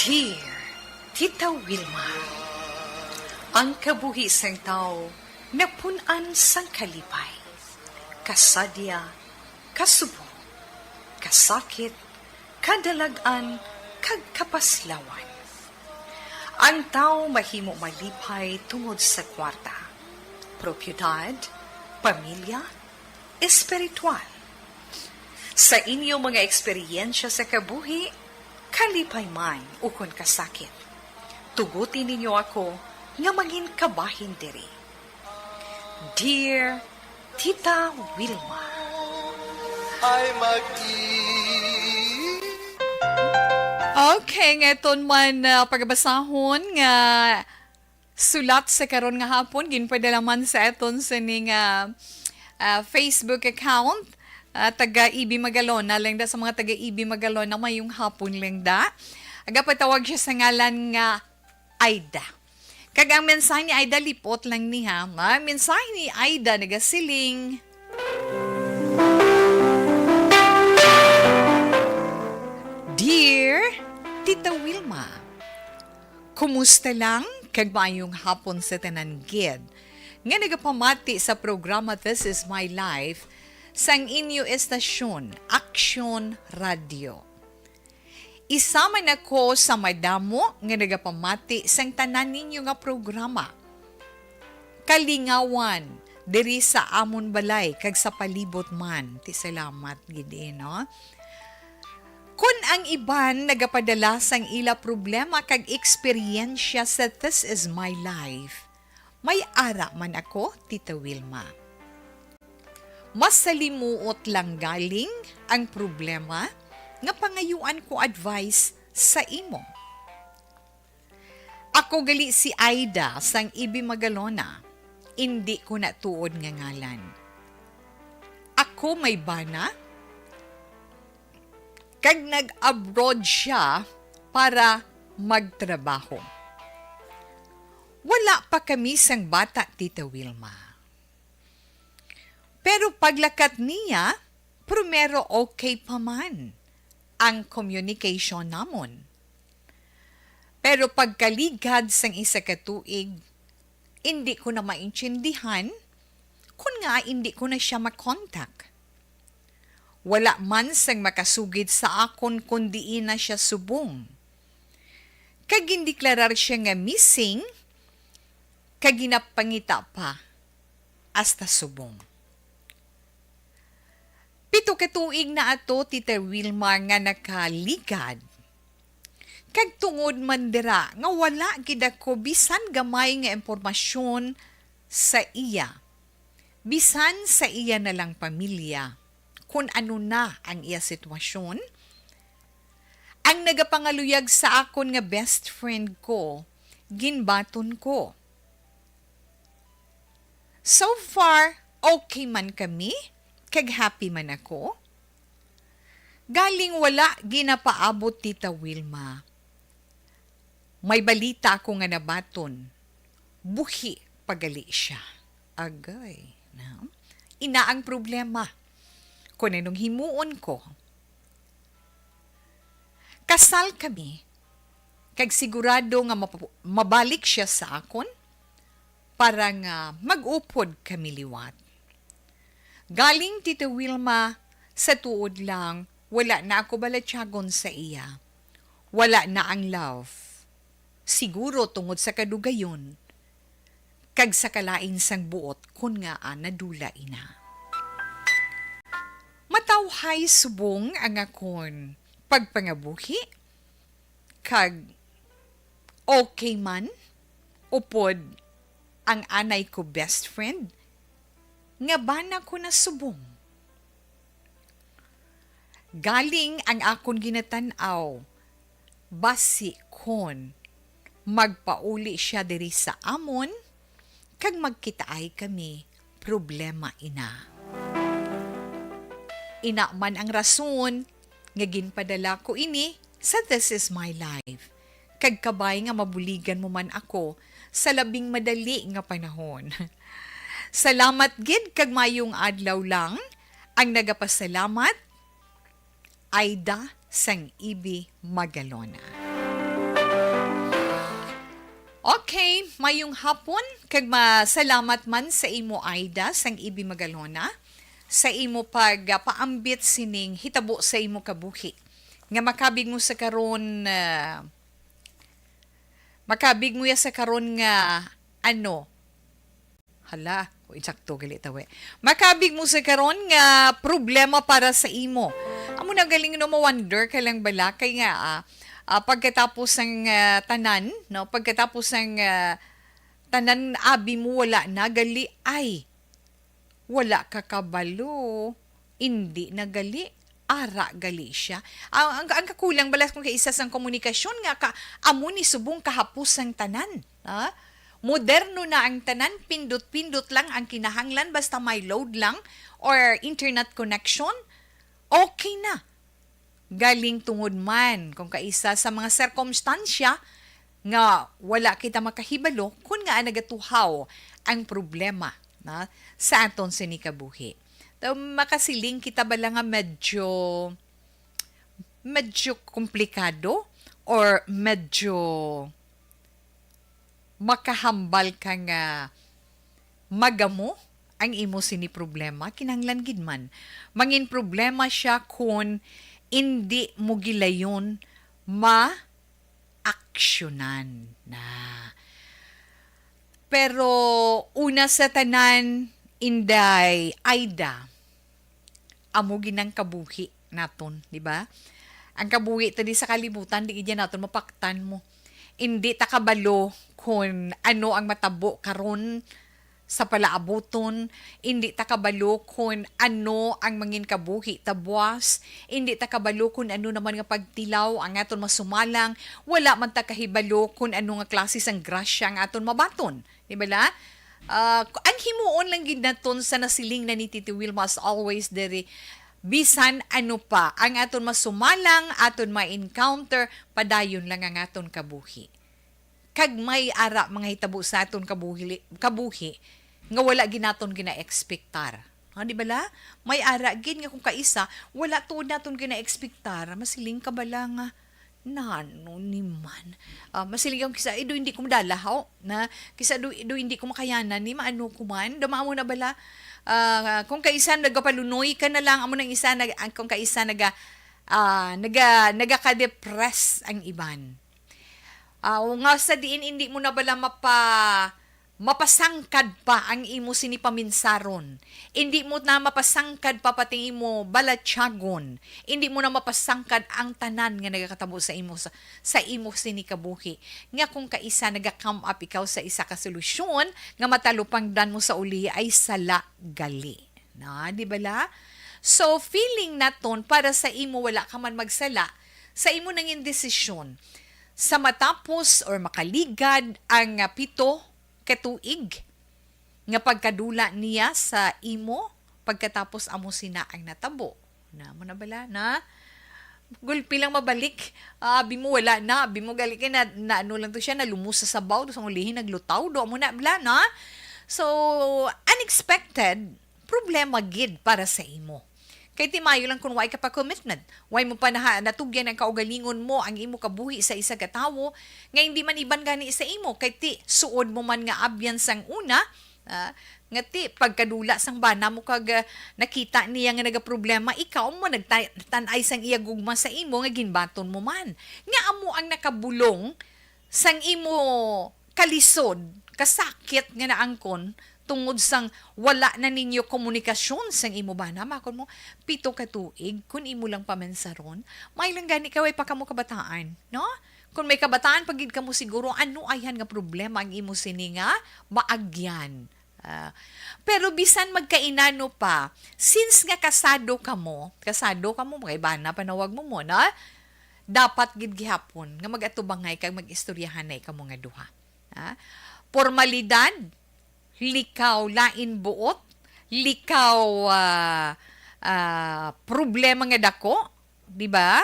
Dear Tita Wilma, ang kabuhi sang tawo napun-an sang kalipay, kasadya, kasubong, kasakit, kadalag-an, kag kapaslawan. Ang tawo mahimo malipay tungod sa kwarta, propiedad, pamilya, espiritual. Sa inyo mga eksperyensya sa kabuhi, kalipay man ukon kasakit, tuguti ninyo ako nga mangin kabahin diri. Dear Tita Wilma. Ay mag-i- Okay, nga aton man, ah, pagabasahon nga sulat sa karon nga hapon, ginpadala man sa aton sining, ah, ah, Facebook account, ah, taga Ibi Magalona, lang da sa mga taga Ibi Magalona, mayong hapon lang da. Agapatawag siya sa ngalan nga Aida. Kag ang mensahe ni Aida, lipot lang ni ha. Ang mensahe ni Aida nagasiling, Dear Tita Wilma, kumusta lang? Kag maayong hapon sa tanan gid nga nagapamati sa programa This Is My Life sang inyo estasyon, Aksyon Radio. Isa man ako sa madamo nga nagapamati sang tanan ninyo nga programa. Kalingawan diri sa amon balay kag sa palibot man. Ti salamat gid, eh, no? Kun ang iban nagapadala sang ila problema kag eksperyensya sa This Is My Life, may ara man ako, Tita Wilma. Masalimuot lang galing ang problema nga pangayuan ko advice sa imo. Ako gali si Aida sang Ibi Magalona, indi ko na tuod nga ngalan. Ako may bana, kag nag-abroad siya para magtrabaho. Wala pa kami sang bata, Tita Wilma. Pero paglakat niya, primero okay pa man ang communication namon. Pero pagkaligad sang isa ka tuig, indi ko na maintindihan kun ngaa indi ko na siya makontak. Wala man sang makasugid sa akon kon diin na siya subong. Kag gindeklarar siya nga missing, kag ginapangita pa hasta subong. Pito ka tuig na ato, Tita Wilma, nga nakaligad. Kag tungod man dira nga wala gid ako bisan gamay nga impormasyon sa iya, bisan sa iya na lang pamilya, kun ano na ang iya sitwasyon, ang nagapangaluyag sa akon nga best friend ko, ginbaton ko. So far, okay man kami, kag happy man ako. Galing wala ginapaabot, Tita Wilma. May balita ako nga nabaton. Buhi pa gali siya. Agay, na? Ina ang problema. Kung anong himuon ko. Kasal kami, kag sigurado nga map-, mabalik siya sa akon para nga mag-upod kami liwat. Galing, Tita Wilma, sa tuod lang, wala na ako balatyagon sa iya. Wala na ang love. Siguro tungod sa kadugayon, kag sa kalain sang buot kon ngaa nadula ina. Matawhay subong ang akon pagpangabuhi, kag okay man, upod ang anay ko best friend, nga bana ko na subong. Galing ang akon ginatan-aw, basi kon magpauli siya diri sa amon, kag magkitaay kami, problema ina. Ina man ang rason nga ginpadala ko ini sa This Is My Life, kag kabay nga mabuligan mo man ako sa labing madali nga panahon. Salamat gid kag mayong adlaw lang. Ang nagapasalamat, Aida sang Ibi Magalona. Okay, mayong hapon, kag masalamat man sa imo, Aida sang Ibi Magalona, sa imo pagpaambit sining hitabo sa imo kabuhi, nga makabig mo sa karon, ah, makabig mo ya sa karon nga, ano, hala, o, insakto gali tawi. Makabig mo sa karon nga problema para sa imo. Amo na galing, no, ma-wonder ka lang bala kay nga, ah, ah, pagkatapos ang, ah, tanan, no, pagkatapos ang, ah, tanan, abi mo wala na gali, ay, wala ka kabalo, indi na gali, ara gali siya. Ang, ang, ang kakulang bala kung kaisa sang komunikasyon nga ka, amo ni subong kahapos sang tanan, ha? Moderno na ang tanan, pindot-pindot lang ang kinahanglan, basta may load lang or internet connection, okay na. Galing tungod man kung kaisa sa mga sirkumstansya nga wala kita makahibalo kung ngaa nagatuhaw ang problema na sa aton sini kabuhi. Daw makasiling kita bala nga medyo, medyo komplikado or medyo makahambal ka nga magamo ang imo sini problema, kinahanglan gid man. Mangin problema siya kun indi mo gilayon maaksyonan na. Pero una sa tanan, Inday Aida, amo gid ang kabuhi naton, di ba? Ang kabuhi ta di sa kalibutan, di gid naton mapaktan mo. Indi ta kabalo kun ano ang matabo karon sa palaabuton, indi ta kabalo kun ano ang mangin kabuhi ta buas, indi ta kabalo kun ano naman nga pagtilaw ang aton masumalang, wala man ta kahibalo kun ano nga klase sang grasya ang aton mabaton. Di ba la? Ah, ang himuon lang gid naton sa nasiling na ni Titi Wilma as always diri, bisan ano pa ang aton masumalang, aton ma-encounter, padayon lang ang aton kabuhi. Kag may ara mga hitabo sa aton kabuhi, kabuhi nga wala gid naton gina-expectar. Ha, di ba la? May ara gid nga kung kaisa, wala tuod naton gina-expectar, masiling ka bala nga, "Nano ni man?" Ah, masiling ka kung kisa, "Ido, hindi ko madala, ho." Na, kisa, "Do, do, hindi ko makayanan ni, maano ko man?" Dama mo na bala? Ah, kung kaisa nagapalunoy ka na lang, amo nang isa nag-, ang kung kaisa naga, ah, naga, nagaka-depress ang iban. Ah, o nga sa diin hindi mo na bala mapa-, mapasangkad pa ang imo sini paminsaron. Indi mo na mapasangkad pa pati imo balatyagon. Indi mo na mapasangkad ang tanan nga nagakatabo sa imo, sa, sa imo sini kabuhi. Nga kung kaisa naga-come up ikaw sa isa ka solusyon nga matalupangdan mo sa uli ay sala gali. Na, di ba la? So, feeling naton para sa imo wala ka man magsala sa imo nangin desisyon sa matapos or makaligad ang, ah, pito ka tuig nga pagkadula niya sa imo pagkatapos amo sina ang natabo. Na mo na bala na gulpi lang mabalik. Ah, abi mo wala na, abi mo gali kay na, na ano lang to siya, nalumos sa sabaw, tapos ang ulihin naglutaw, do mo na bala na. So, unexpected problema gid para sa imo. Kay ti maayo lang kung way ka pa commitment, way mo pa naha-, natugyan ang kaugalingon mo, ang imo kabuhi sa isa ka tawo nga hindi man iban gani sa imo, kay ti suod mo man nga abyan sang una, Ah, nga ti, pagkadula sang bana mo kag, ah, nakita niya nga nagaproblema, ikaw mo nagtan-ay sang iya gugma sa imo nga ginbaton mo man. Nga amo ang nakabulong sang imo kalisod, kasakit nga naangkon tungod sang wala na ninyo komunikasyon sang imo bana. Makon mo, pito ka tuig, kun imo lang pamansaron, may lang gani kay way pa kamo kabataan, no? Kung may kabataan pa gid kamo, siguro ano ayhan nga problema ang imo sini nga maagyan? Ah, pero bisan magkainano pa, since nga kasado kamo, kasado kamo, kay bana panawag mo mo, na? Dapat gid gihapon nga mag-atubangay kag mag-istoryahanay kamo nga duha. Ha? Pormalidad, likaw lain buot, likaw, ah, ah, problema nga dako, di ba?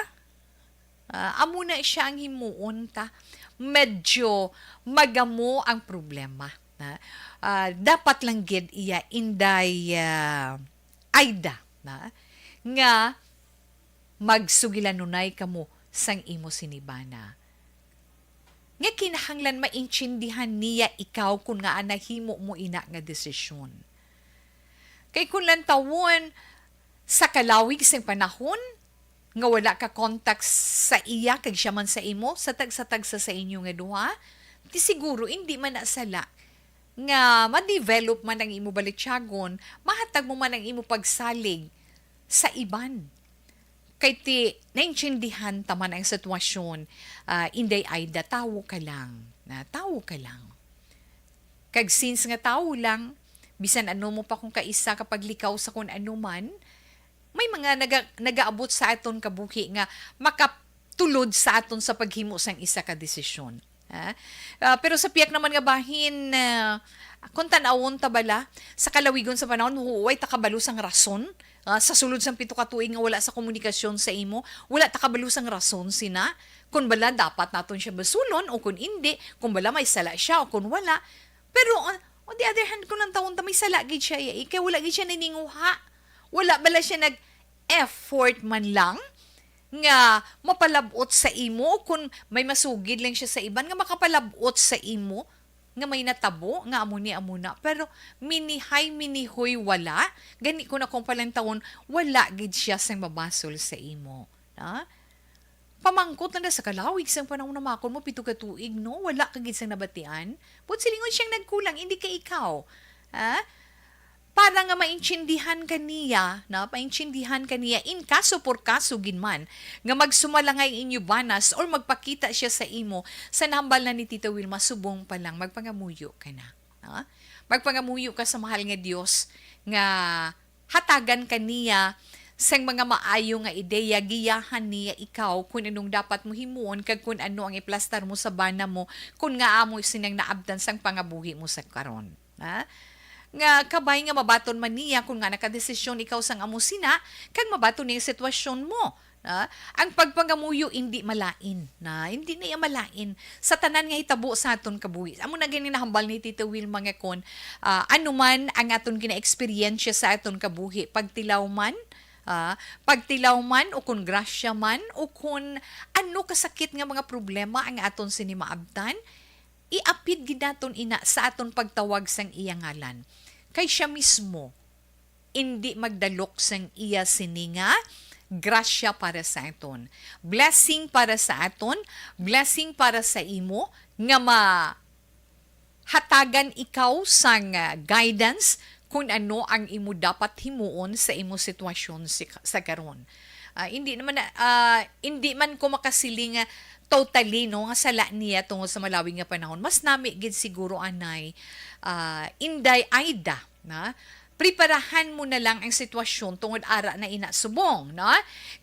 Ah, amo na siya ang himuon ta. Medyo magamo ang problema, ha? Ah, dapat lang gid iya, Inday, ah, Aida, na, nga magsugilanunay kamo sang imo sini bana. Nga kinahanglan maintindihan niya ikaw kun ngaa nahimo mo ina nga desisyon. Kay kun lantawon, sa kalawig sing panahon, nga wala ka contact sa iya kag siya man sa imo, sa tagsa-tagsa sa inyo nga duha, di siguro indi man na sala nga ma-develop man ang imo balityagon, mahatag mo man ang imo pagsalig sa iban. Kay ti, naintindihan ta man ang sitwasyon, ah, Inday Aida, tawo ka lang, na tawo ka lang. Kag since nga tawo lang, bisan ano mo pa kung kaisa ka paglikaw sa kun ano man, may mga naga-, nagaabot sa aton kabuhi nga makatulod sa aton sa paghimo sang isa ka desisyon. Ha? Ah, pero sa piyak naman nga bahin, ah, kung tan-awon ta bala, sa kalawigon sa panahon, huway ta kabalo sang rason, ah, sa sulod sang pito ka tuig nga wala sa komunikasyon sa imo, wala ta kabalo sang rason sina, kung bala dapat naton siya basulon o kung indi, kung bala may sala siya o kung wala. Pero, ah, on the other hand, kung lantawon ta, may sala gid siya, eh, kay wala gid siya naninguha. Wala bala siya nag-effort man lang nga mapalab-ot sa imo, o kung may masugid lang siya sa iban nga makapalab-ot sa imo nga may natabo nga amo ni, amo na. Pero minihay, minihoy, wala. Gani, kung akong palantawon, wala gid siya sang mabasol sa imo. Na? Pamangkot na na sa kalawig sang panahon, namakon mo pito ka tuig, no? Wala ka gid sang nabatian. Buot silingon siyang nagkulang, hindi kay ikaw. Ha? Para nga maintindihan ka niya, no? Maintindihan ka niya, in kaso por kaso gid man, nga magsumalangay inyo banas or magpakita siya sa imo, sa nahambal na ni Tita Wilma, subong pa lang, magpangamuyo ka na. No? Magpangamuyo ka sa mahal nga Dios nga hatagan ka niya sang mga maayo nga ideya, giyahan niya ikaw kun anong dapat mo himuon kag kun ano ang iplastar mo sa bana mo, kun nga amo sinang naabtan sang pangabuhi mo sa karon. Ha? Nga kabay nga mabaton man niya kun nga nakadesisyon ikaw sang amo sina, kag mabaton niya ang sitwasyon mo. Ah, ang pagpangamuyo indi malain, na, hindi na iya malain sa tanan nga hitabo sa aton kabuhi. Amo na gani nahambal ni Tita Wilma nga kon, ah, ano man ang aton gina-eksperyensya sa aton kabuhi, pagtilaw man, ah, pagtilaw man, o kon grasya man, o kon ano kasakit nga mga problema ang aton sini maabtan, iapid gid naton ina sa aton pagtawag sang iya ngalan. Kay siya mismo indi magdalok sang iya sini nga grasya para sa aton. Blessing para sa aton, blessing para sa imo nga mahatagan ikaw sang, ah, guidance kun ano ang imo dapat himuon sa imo sitwasyon si, sa karon. Ah, hindi naman na, ah, hindi man ko makasiling nga totally, no, nga sala niya tungod sa malawig nga panahon. Mas nami gid siguro anay, ah, Inday Aida, na, preparahan mo na lang ang sitwasyon tungod ara na ina subong, no?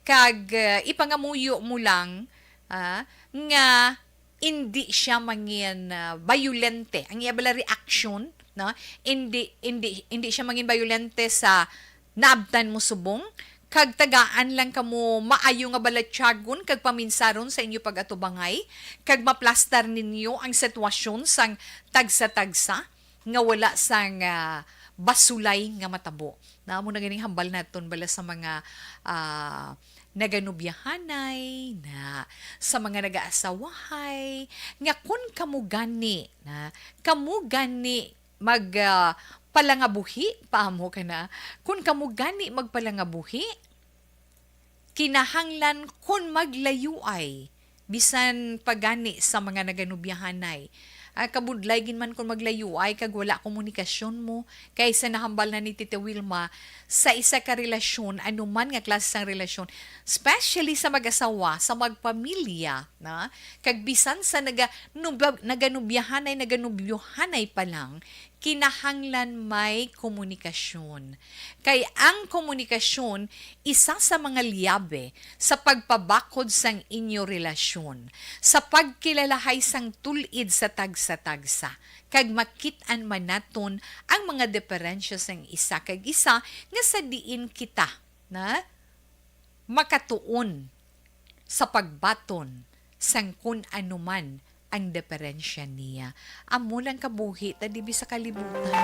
Kag, ah, ipangamuyo mo lang, ah, nga indi siya mangin, ah, bayolente. Ang iya bala reaction, no? Indi, indi, indi siya mangin bayolente sa naabtan mo subong, kag tagaan lang kamo maayo nga balatyagon kag paminsaron sa inyo pag-atubangay, kag maplastar ninyo ang sitwasyon sang tagsa-tagsa nga wala sang, ah, basulay nga matabo. Na amo na ganing hambal naton bala sa mga, ah, naganubyahanay, na sa mga nagaasawahay, nga kun kamo gani, na kamo gani mag, ah, palangabuhi pa amo ka na. Kun kamo gani magpalangabuhi, kinahanglan kon maglayuay, bisan pa gani sa mga naganubyahanay. Ah, kabudlay gid man kon maglayuay kag wala komunikasyon mo, kaysa nahambal na ni Tita Wilma sa isa ka relasyon, anuman nga klase sang relasyon, especially sa mag-asawa, sa magpamilya, na, kag bisan sa naga-, nubya-, naganubyahanay, naganubyohanay pa lang, kinahanglan may komunikasyon. Kay ang komunikasyon isa sa mga liyabe sa pagpabakod sang inyo relasyon, sa pagkilalahay sang tul-id sa tagsa-tagsa, kag makit-an man naton ang mga diferensya sang isa kag isa nga sa diin kita na makatuon sa pagbaton sang kun ano man ang diferensya niya. Amo lang kabuhi ta dibi sa kalibutan.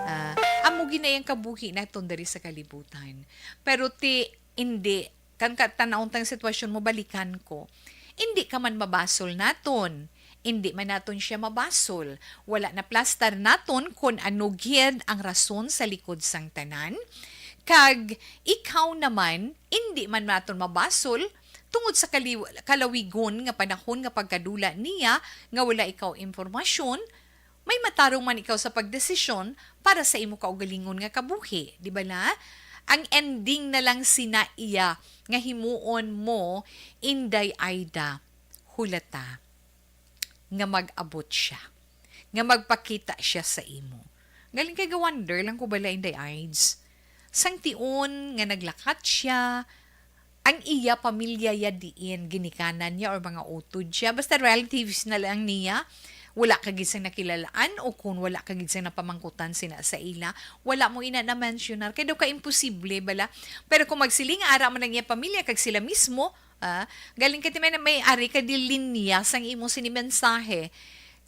Ah, amo ginayang kabuhi naton diri sa kalibutan. Pero ti, hindi, kan ka-, tan-awon tang sitwasyon mo, balikan ko. Hindi ka man mabasol naton. Hindi man naton siya mabasol. Wala na plastar naton kon ano gid ang rason sa likod sang tanan. Kag ikaw naman, hindi man naton mabasol tungod sa kaliw-, kalawigon nga panahon nga pagkadula niya nga wala ikaw impormasyon, may matarong man ikaw sa pagdesisyon para sa imo kaugalingon nga kabuhi, di ba na? Ang ending na lang sina iya nga himuon mo, Inday Aida, hulata nga mag-abot siya, nga magpakita siya sa imo. Galing kay ga-wonder lang ko bala, Inday Aids. Sang tion nga naglakat siya, ang iya pamilya ya diin, ginikanan niya or mga utod siya. Basta relatives na lang niya, wala ka gid sang nakilalaan o kung wala ka gid sang napamangkutan sina sa ila, wala mo ina na-mensionar. Kay daw ka imposible bala. Pero kung magsiling, ara man ang iya pamilya kag sila mismo, ah, galing ka ti may, may ari ka di linya sang imo sini mensahe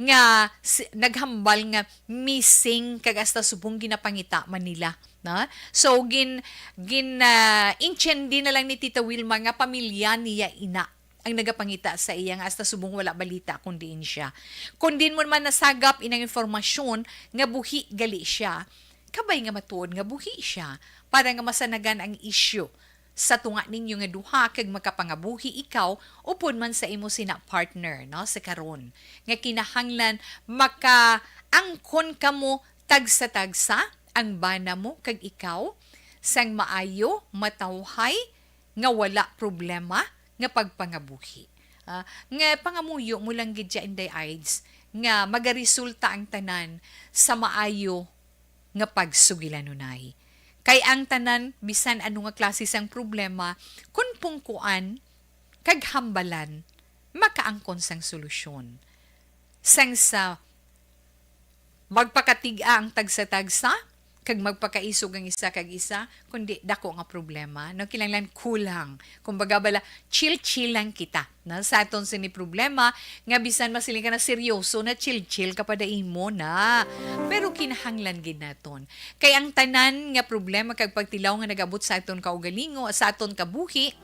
nga si, naghambal nga missing kag hasta subong ginapangita man nila, na? So, gin-, gin-, ah, intindi na lang ni Tita Wilma nga pamilya niya ina ang nagapangita sa iya nga hasta subong wala balita kun diin siya. Kun diin mo man nasagap inang informasyon nga buhi gali siya, kabay nga matuod nga buhi siya para nga masanagan ang isyu sa tunga ninyo nga duha kag makapangabuhi ikaw upod man sa imo sina partner, no, sa karon nga kinahanglan makaangkon kamo tagsa-tagsa, ang bana mo kag ikaw, sang maayo, matawhay, nga wala problema nga pagpangabuhi. Ah, nga pangamuyo mo lang gid siya, Inday Aids, nga magaresulta ang tanan sa maayo nga pagsugilanunay. Kay ang tanan, bisan ano nga klase sang problema, kun pungkuan kag hambalan, makaangkon sang solusyon. Sang sa magpakatig-a ang tagsa-tagsa, kag magpakaisog ang isa kag isa, kundi dako nga problema, no? Kinahanglan kulang. Kumbaga bala, chill-chill lang kita, no? Sa aton sini problema, nga bisan masiling ka na seryoso na, chill-chill ka pa da imo na. Pero kinahanglan gid naton. Kay ang tanan nga problema kag pagtilaw nga nagabot sa aton kaugalingo, sa aton kabuhi,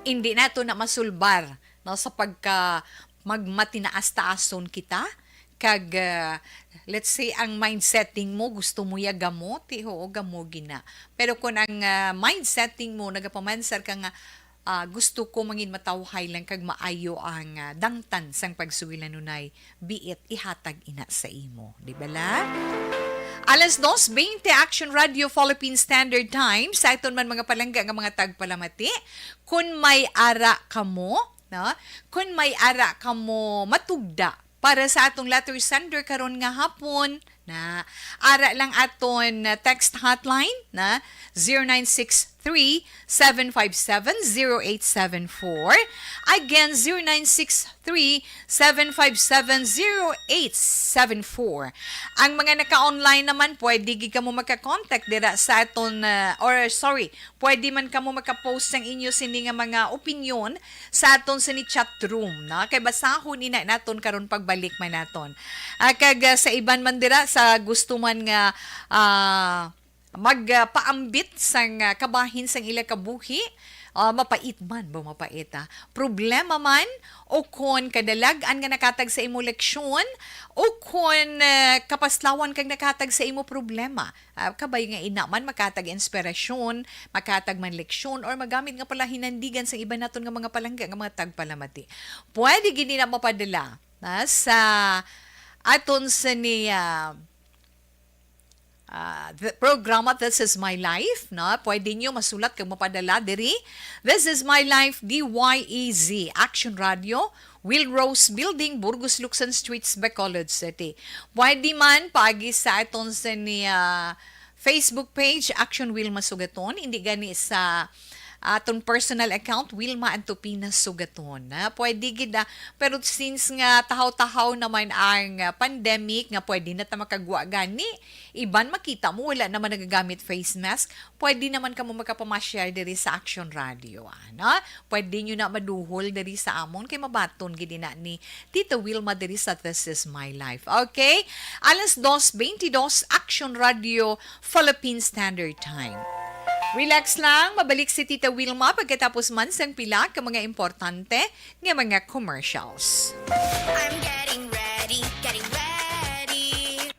hindi nato na masulbar, no? Sa pagka magmatinaas-taason kita, kag, ah, let's say, ang mind setting mo, gusto mo ya gamo, ti, oo, gamo gina. Pero kung ang, ah, mind setting mo, nagapamansar ka nga, ah, gusto ko mangin matawhay lang kag maayo ang, ah, dangtan sang pagsugilanunay, be it, ihatag ina sa imo. Di ba la? Alas dos veinte, Action Radio Philippine Standard Time. Sa aton man mga palangga nga mga tagpalamati, kun may ara kamo, no? Kun may ara kamo matugda para sa atong letter sender karon nga hapon, na ara lang aton, uh, text hotline na zero nine six three, seven five seven, zero eight seven four. Again, zero nine six three, seven five seven, zero eight seven four. Ang mga naka-online naman, pwede gid kamo maka-contact dira sa aton, uh, or sorry, pwede man kamo maka-post sang inyo sini nga mga opinyon sa aton sini chat room, no? Kay basahon ina naton karon pagbalik man naton. Ah, kag, ah, sa iban man dira sa gusto man nga, ah, mag, ah, paambit sang, ah, kabahin sang ila kabuhi, Ah, mapait man, ba mapait, ah. Problema man, o kon kadalag-an nga nakatag sa imo leksyon, o kon, eh, kapaslawan kag nakatag sa imo problema. Ah, kabay nga ina man, makatag inspirasyon, makatag man leksyon, or magamit nga pala hinandigan sa iban naton nga mga palangga nga mga tagpalamati. Pwede gid na mapadala na sa aton sa ni, ah, ah, the programa This Is My Life, no? Pwede nyo masulat kag mapadala diri. This Is My Life, D Y E Z, Action Radio, Will Rose Building, Burgos Luxon Streets, Bacolod City. Pwede man paagi sa aton sa ni, ah, Facebook page, Action Wilma Sugaton, hindi gani sa aton personal account, Wilma Antopina Sugaton. Ah, pwede gid, ah, pero since nga tahaw-tahaw naman ang, ah, pandemic, nga pwede na ta makagwa gani, iban makita mo wala naman nagagamit face mask, pwede naman kamo makapama-share diri sa Action Radio, ah, no? Pwede nyo na maduhol diri sa amon kay mabaton gid na ni Tita Wilma diri sa This Is My Life. Okay? Alas dos veintidós, Action Radio, Philippine Standard Time. Relax lang, mabalik si Tita Wilma pagkatapos man sang pila ka mga importante nga mga commercials. I'm getting ready, getting ready.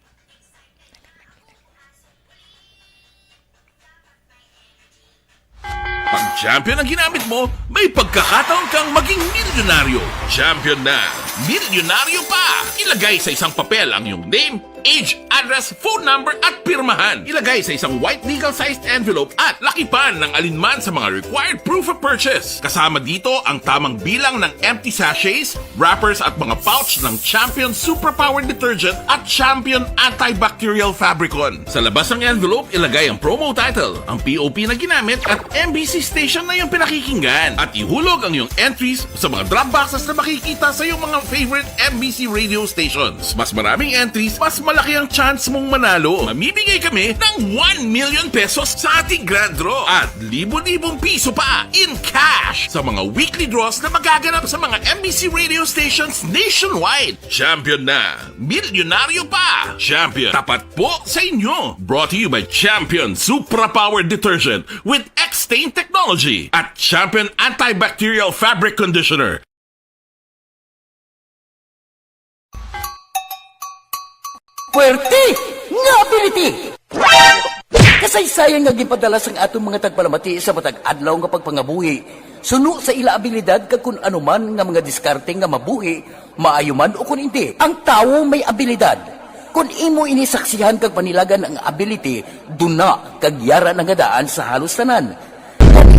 Pag champion ang ginamit mo, may pagkakataon kang maging milyonaryo. Champion na, milyonaryo pa! Ilagay sa isang papel ang iyong name, age, address, phone number, at pirmahan. Ilagay sa isang white legal-sized envelope at lakipan ng alinman sa mga required proof of purchase. Kasama dito ang tamang bilang ng empty sachets, wrappers, at mga pouch ng Champion Superpower Detergent at Champion Antibacterial Fabricon. Sa labas ng envelope, ilagay ang promo title, ang P O P na ginamit, at M B C station na iyong pinakikinggan. At ihulog ang iyong entries sa mga drop boxes na makikita sa iyong mga favorite M B C radio stations. Mas maraming entries, mas malaki ang chance mong manalo. Mamimigay kami ng one million pesos sa ating grand draw at libo-libong piso pa in cash sa mga weekly draws na magaganap sa mga M B C radio stations nationwide. Champion na! Milyonaryo pa! Champion, tapat po sa inyo! Brought to you by Champion Supra Power Detergent with X-Stain Technology at Champion Antibacterial Fabric Conditioner. Puwerte nga ability! Kasaysayan nga ginpadala sang aton mga tagpalamati sa matag adlaw nga pagpangabuhi, suno sa ila abilidad kag kun ano man nga mga diskarte nga mabuhi, maayo man ukon indi. Ang tawo may abilidad. Kon imo ini saksihan kag panilagan ang ability, duna kag yara na nga daan sa halos tanan.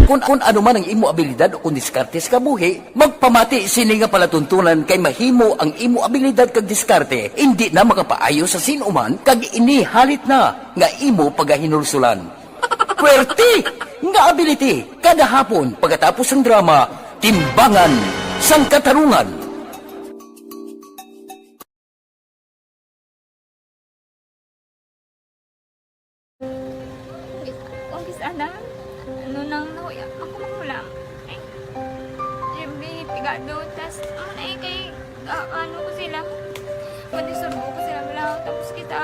Kon, kon ano man ang imo abilidad o kon diskarte sa kabuhi, magpamati sini nga palatuntunan kay mahimo ang imo abilidad kag diskarte indi na makapaayo sa sin-o man kag ini halit na nga imo pagahinulsulan. Puwerte nga ability kada hapon pagkatapos sang drama, Timbangan sang Katarungan. Kung kis-, ana, ano nang nahuya, ako makulang. Ay, siyempre, pigado, tas, ano na eh, kay, ah, ano ko sila, madisurbo ko sila, wala, tapos kita,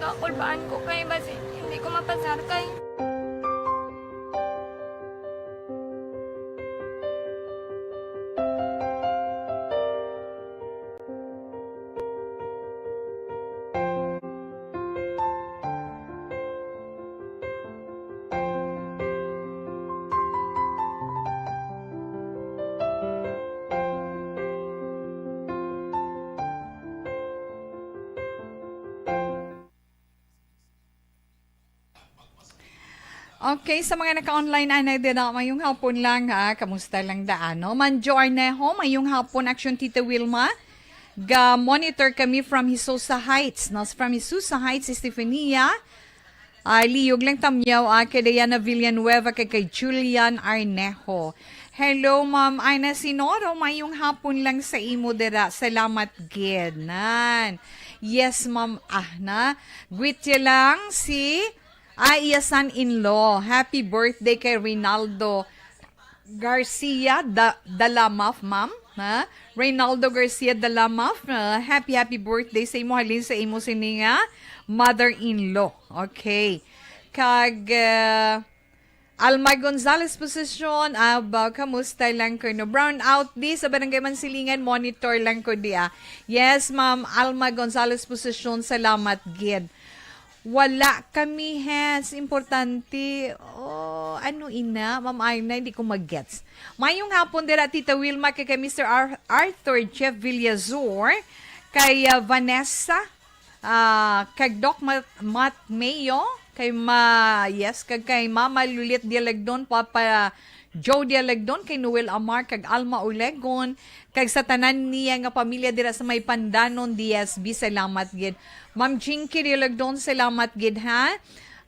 kakulbaan ko, kay basi, hindi ko mapasar, kay Okay, sa mga naka-online, anay dira, mayong hapon lang, ha. Kamusta lang daan, no? Manjo Arnejo, mayong hapon, Action Tita Wilma. Ga-monitor kami from Hisosa Heights, no? From Hisosa Heights, Estefania. Ah, liyog lang tamyaw, ah, kay Diana Villanueva, kay, kay Julian Arnejo. Hello, Ma'am Ana Sinoro. Mayong hapon lang sa imo dira. Salamat gid. Nan. Yes, Ma'am Ahna. Greet ya lang si, ah, iya son-in-law. Happy birthday kay Rinaldo Garcia da-, Dalamaf, ma'am. Ha? Reynaldo Garcia Dalamaf. Ah, happy, happy birthday sa imo. Halin sa imo sini nga mother-in-law. Okay. Kag, ah, Alma Gonzalez Posisyon, aba, kamusta lang ko, no? Brown out di sa Barangay Mansilingan, monitor lang ko di, ah. Yes, Ma'am Alma Gonzalez Posisyon, salamat gid. Wala kami, Hans. Importante. Oh, ano ina? Ma'am Aina, hindi ko mag-gets. Mayong hapon dira, Tita Wilma, kay, kay Mister Ar-, Arthur Jeff Villazor, kay, ah, Vanessa, ah, kag Doc Mat-, Mat Mayo, kay Ma-, yes, kag kay Mama Lulit Dialagdon, Papa Joe Dialagdon, kay Noel Amar, kag Alma Olegon, kag sa tanan niya nga pamilya dira sa may Pandanon, D S B, salamat gid. Ma'am Jinky Dialagdon, salamat gid, ha?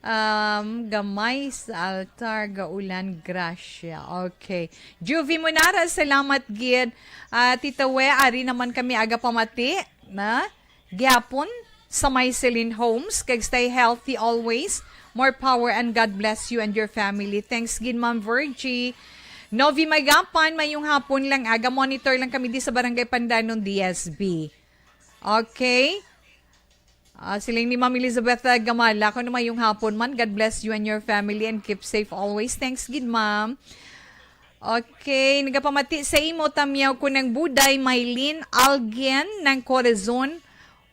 Um, gamay sa altar, gaulan, grasya. Okay. Juvie Munara, salamat gid. Ah, Tita We, ari naman kami aga pamati, na? Gihapon sa may Celine Homes, kag stay healthy always. More power and God bless you and your family. Thanks gid, Ma'am Virgie. Novi Magapan, mayong hapon lang, aga. Monitor lang kami di sa Barangay Pandanon, D S B. Okay? Ah, siling ni Ma'am Elizabeth, ah, Gamala, kuno mayong hapon man. God bless you and your family and keep safe always. Thanks gid, ma'am. Okay, nagapamati sa imo, Tamyaw ko ng Buday, Maylin Algen ng Corazon.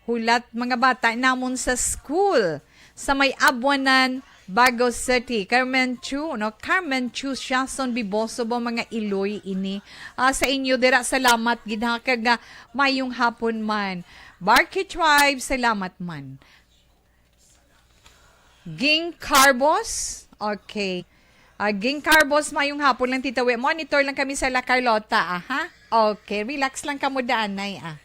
Hulat mga bata namon sa school sa may Abuanan, Bago City. Carmen Chu, no? Carmen Chu Siason Biboso ba mga Iloy ini? Ah, sa inyo dira, salamat gid ha, kag, ah, mayong hapon man. Barkey Tribe, salamat man. Ging Carbos, okay. Ah, Ging Carbos, mayong hapon lang, Tita We. Monitor lang kami sa La Carlota, aha. Okay, relax lang kamo daan, nay, ah.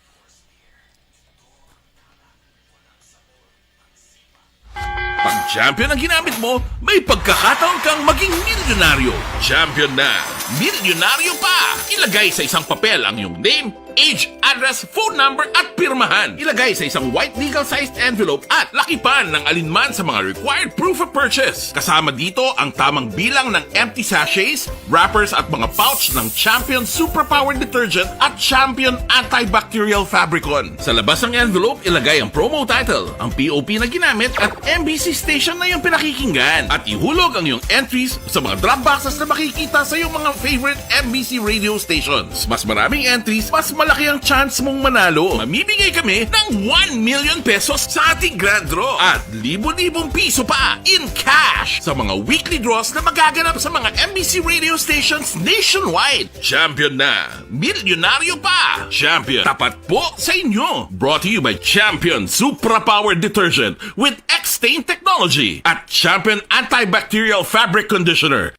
Pag Champion ang ginamit mo, may pagkakataon kang maging milyonaryo. Champion na, milyonaryo pa! Ilagay sa isang papel ang iyong name, age, address, phone number, at pirmahan. Ilagay sa isang white legal-sized envelope at lakipan ng alinman sa mga required proof of purchase. Kasama dito ang tamang bilang ng empty sachets, wrappers, at mga pouch ng Champion Superpower Detergent at Champion Antibacterial Fabricon. Sa labas ng envelope, ilagay ang promo title, ang P O P na ginamit, at M B C station na iyong pinakikinggan. At ihulog ang iyong entries sa mga drop boxes na makikita sa iyong mga favorite M B C radio stations. Mas maraming entries, mas malaki ang chance mong manalo. Mamimigay kami ng one million pesos sa ating grand draw at libo-libong piso pa in cash sa mga weekly draws na magaganap sa mga M B C radio stations nationwide. Champion na! Milyonaryo pa! Champion, tapat po sa inyo! Brought to you by Champion Supra Power Detergent with X-Stain Technology at Champion Antibacterial Fabric Conditioner.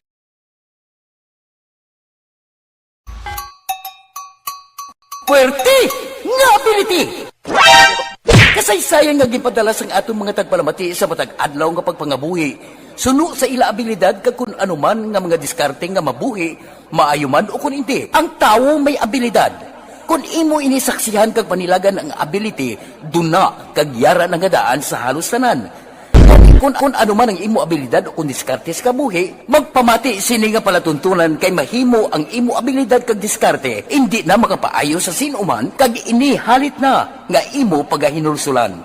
Puwerte nga ability! Kasaysayan nga ginpadala sang aton mga tagpalamati sa matag adlaw nga pagpangabuhi, suno sa ila abilidad kag kun ano man nga mga diskarte nga mabuhi, maayo man o kun indi. Ang tawo may abilidad. Kun imo ini saksihan kag panilagan ang ability, duna kag yara na nga daan sa halos tanan. Kun, kun ano man ang imo abilidad o kun diskarte sa kabuhi, magpamati sini nga palatuntunan kay mahimo ang imo abilidad kag diskarte indi na makapaayo sa sin-o man kag ini halit na nga imo pagahinulsulan.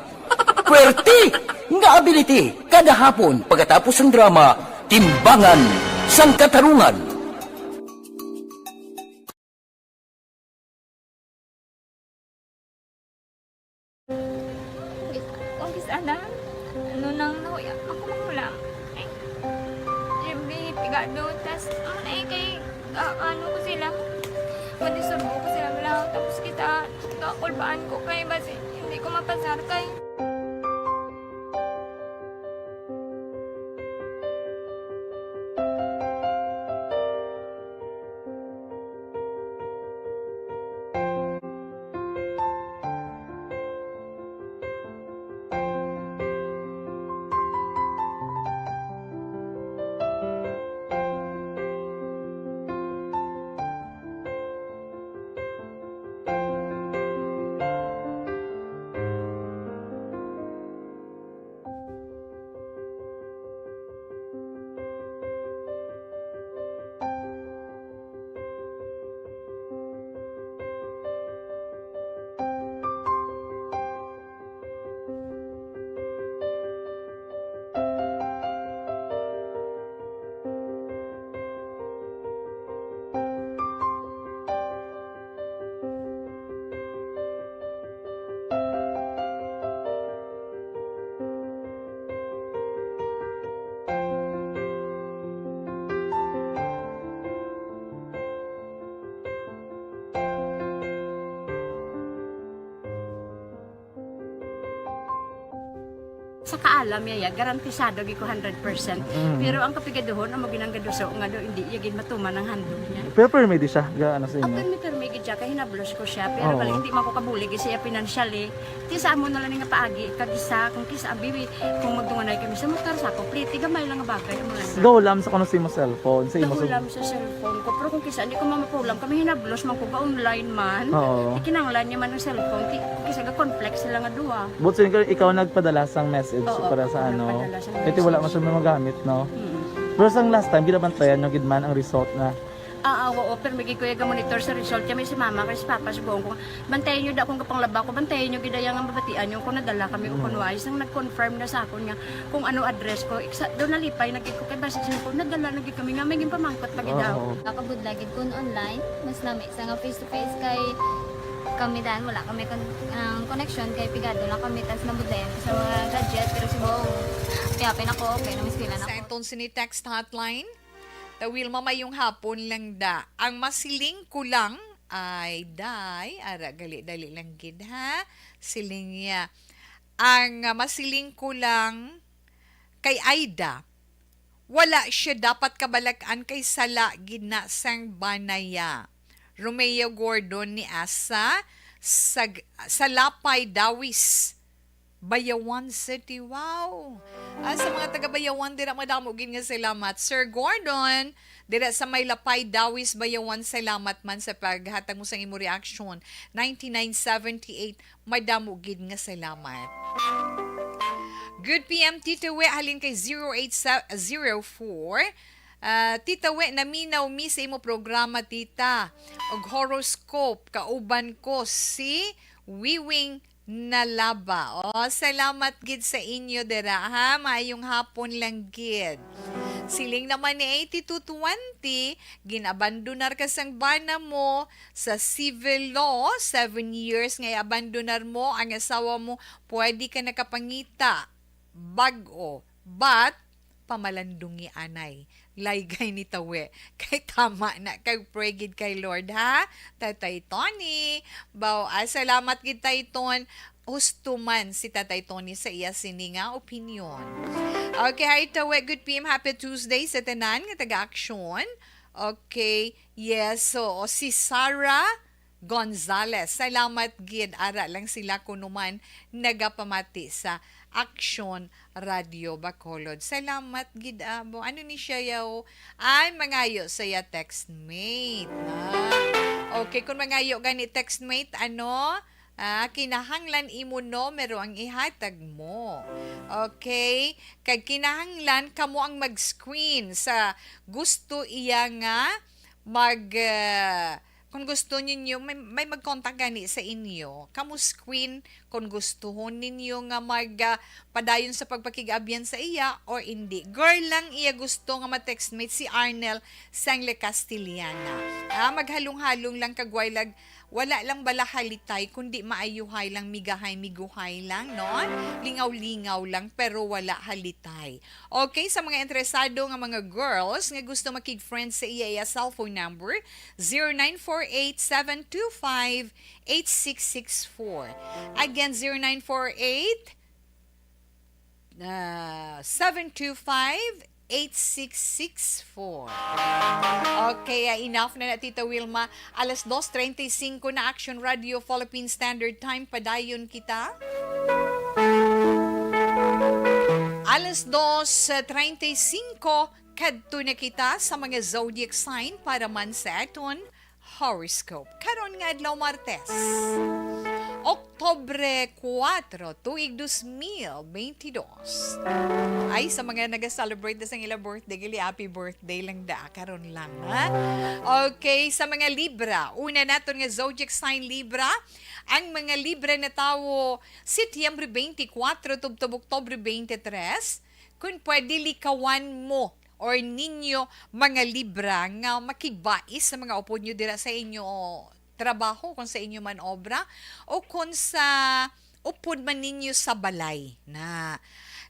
Puwerte nga ability kada hapon pagkatapos sang drama, Timbangan sang Katarungan. Kung kis-, kung kis-, ana, ano nang nahuya, ako manghulam. Ay, siyempre, pigado, tas, ano na eh, kay, ah, ano ko sila, madisturbo ko sila, wala, tapos kita, kakulbaan ko kay, basi, hindi ko mapasar kay. Sa kaalam niya, ya, garantisado gid ko hundred percent. Mm. Pero ang kapigaduhon, amo ginang gaduso nga do, hindi iya gid matuman ang handog niya. Pero permi di siya, ga ano sa Ang inyo. Permi-permi gid siya, kay hinablos ko siya. Pero Oo. Galing, hindi man ko kabulig siya financially. Ti sa amo na lang nga paagi, kag isa, kung kisa, abi, kung magdunganay kami sa motor, sa complete, gamay lang nga bagay, amo lang. Gaw lang sa kuno sa imo cellphone, sa imo Gahulam sa cellphone ko. Pero kung kisa, hindi ko mamapulam. Kami hinablos man ko ga-online man. Oo. Ikinanglan niya man ang cellphone. Ti, kung kisa, ga-conflict sila nga duha. But so, ikaw, ikaw nagpadala sang message Oo, para sa ako ano. nagpadala sang Kaya wala man message. Siya magamit, no? Mm. Pero sang last time, ginabantayan nyo gid man ang result na. Ah, ah, oo, pero may gid ko iya ga-monitor sa result. Kaya may si mama, kay si papa, subong ko. Bantayan nyo da kung kapanglaba ko. Bantayan nyo gid ang mabatian nyo kung nadala kami o kung wala. Isang nag-confirm na sa akon nga kung ano address ko. Iksa, doon nalipay na gid ko kay basta sa ko, nadala na gid kami nga may ginpamangkot pa gid daw. Oo. Nakabudlay gid kun online, mas lami sa nga face to face kay kami dan wala kami kon ang connection kay pigado lang kami tas nabudlayan ko sa mga gadget pero subong kaya pinako okay na mas pila na Sa ko. Anton Sini text hotline, Tawil, mamayong hapon lang da. Ang masiling ko lang, ay, day, ara, gali-dali lang gid, ha? Siling niya. Ang ah, masiling ko lang kay Aida, wala siya dapat kabalak-an kay sala gid na sang banaya. Romeo Gordon ni Asa sa, sa Lapay Dawis, Bayawan City. Wow! Ah, sa mga taga Bayawan dira, madamo gid nga salamat. Sir Gordon, dira sa may Lapay Dawis, Bayawan, salamat man sa paghatag mo sang imo reaction. Ninety-nine seventy-eight, madamo gid nga salamat. Good P M, Tito We, halin kay zero eight zero four. Ah, Tita We, naminaw mi sa imo programa, Tita. Og horoscope, kauban ko si Wiwing Nalaba. Oh, salamat gid sa inyo dira, ha. Maayong hapon lang gid. Siling naman ni eighty-two twenty, ginabandonar ka sang bana mo sa civil law, seven years nga i-abandonar mo ang asawa mo, pwede ka nakapangita bag-o, but pamalandungi anay. Laygay ni Tawe. Kay tama na kay pray gid kay Lord, ha? Tatay Tony. Baw, ah, salamat gid, Tay Ton. Husto man si Tatay Tony sa iya sini nga opinyon. Okay, hi Tawe. Good P M. Happy Tuesday sa tanan nga taga-aksyon. Okay. Yes, so, o, si Sarah Gonzales. Salamat gid. Ara lang sila kuno man nagapamati sa Action Radio Bacolod. Salamat gid, abo. Ano ni siya, yaw? Ay, mangayo sa iya textmate. Ah. Okay, kung mangayo gani textmate, ano? Ah, kinahanglan imo numero ang ihatag mo. Okay? Kag kinahanglan kamo ang mag-screen sa gusto iya nga mag, ah, kung gusto ninyo, may, may mag-contact gani sa inyo. Kamo screen kung gustuhon ninyo nga mag, ah, padayon sa pagpakig-abyan sa iya or hindi. Girl lang iya gusto nga ma-textmate si Arnel Sangle Castellana. Ah, maghalong-halong lang kag way lag, wala lang bala halitay, kundi maayuhay lang, migahay, miguhay lang, no? Lingaw-lingaw lang, pero wala halitay. Okay, sa mga interesado nga mga girls nga gusto makig-friend sa iya, iya cellphone number, zero nine four eight, seven two five, eight six six four. Again, zero nine four eight, ah, seven two five, eight six six four. Okay, ah, enough na na, Tita Wilma. Alas dos treinta y cinco na, Action Radio Philippine Standard Time. Padayon kita. Alas dos treinta y cinco, kadto na kita sa mga zodiac sign para man sa aton horoscope. Karon nga adlaw, Martes, Oktubre kuwatro, tuig dos mil bentidós. Ay, sa mga naga-celebrate na sang ila birthday, gali, happy birthday lang da, karon lang, ha? Okay, sa mga Libra, una naton nga zodiac sign, Libra, ang mga Libra na tawo, Setyembre twenty-four tubtob Oktubre twenty-three, kung pwede, likawan mo or ninyo, mga Libra, nga makigbais sa mga upod nyo dira sa inyo trabaho, kung sa inyo man obra, o kung sa upod man ninyo sa balay na.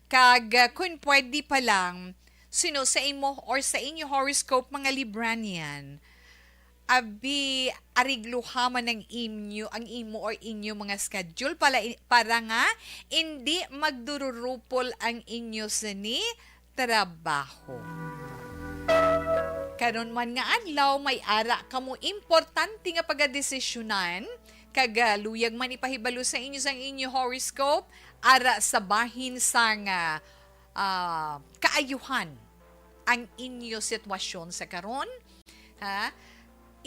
Kag, ah, kung pwede pa lang, sino sa imo or sa inyo horoscope, mga Libranian, Abi, arigluha man ang inyo, ang imo or inyo mga schedule pala, para nga indi magdururupol ang inyo sini trabaho. Karon man nga adlaw, may ara kamo importante nga pagadesisyonan, kag, ah, luyag man ipahibalo sa inyo sang inyo horoscope, ara sa bahin sang, ah, ah, kaayuhan ang inyo sitwasyon sa karon, ha?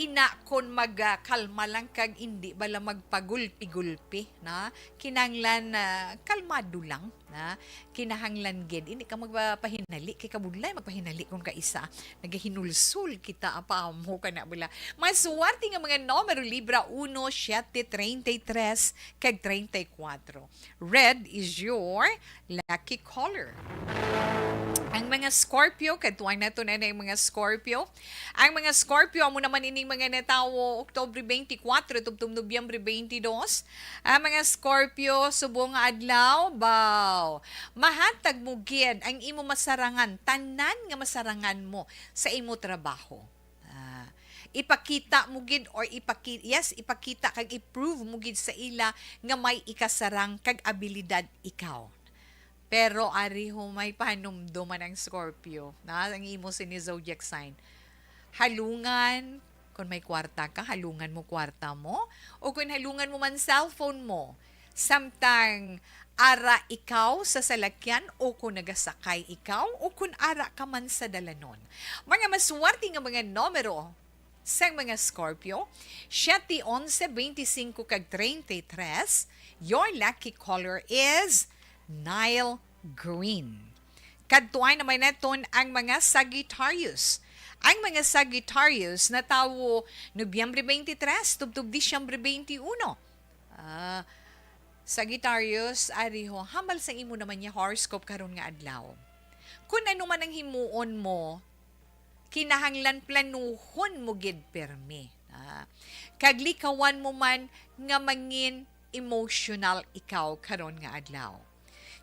Ina, kon mag, ah, kalma lang kag indi bala magpagulpi-gulpi, na kinahanglan, ah, kalmado lang, na kinahanglan gid. Hindi ka magpahinali kay kabudlay, magpahinali kon kaisa. Nagahinulsol kita, apa mo ka na bala. Mas swerte nga mga numero, Libra, uno, siete, treinta y tres, kag treinta y cuatro. Red is your lucky color. Ang mga Scorpio, kadtuan nato na ang mga Scorpio. Ang mga Scorpio, amo naman ining mga natawo, Oktubre twenty-four, tubtob Nobyembre twenty-two. Ang mga Scorpio, subong nga adlaw, baw. Mahatag mo gid ang imo masarangan, tanan nga masarangan mo sa imo trabaho. Ah, ipakita mo gid or ipaki-, yes, ipakita kag i-prove mo gid sa ila nga may ikasarang kag abilidad ikaw. Pero ari ho, may pahanumdoman ang Scorpio, na ang imo sini zodiac sign. Halungan, kung may kwarta ka, halungan mo kwarta mo, o kung halungan mo man cellphone mo, samtang ara ikaw sa salakyan, o kung nagasakay ikaw, o kung ara ka man sa dalanon. Mga maswerte nga mga numero sang mga Scorpio, siete, onse, veinticinco, kag treinta y tres. Your lucky color is Nile Green. Kadtuan naman naton ang mga Sagittarius. Ang mga Sagittarius natawo Nobyembre twenty-three tubtob Disyembre twenty-one. Ah, Sagittarius, ari ho, hambal sa imo naman niya horoscope karon nga adlaw. Kung ano man ang himuon mo, kinahanglan planuhon mo gid pirmi. Ah, kag likawan mo man nga mangin emotional ikaw karon nga adlaw.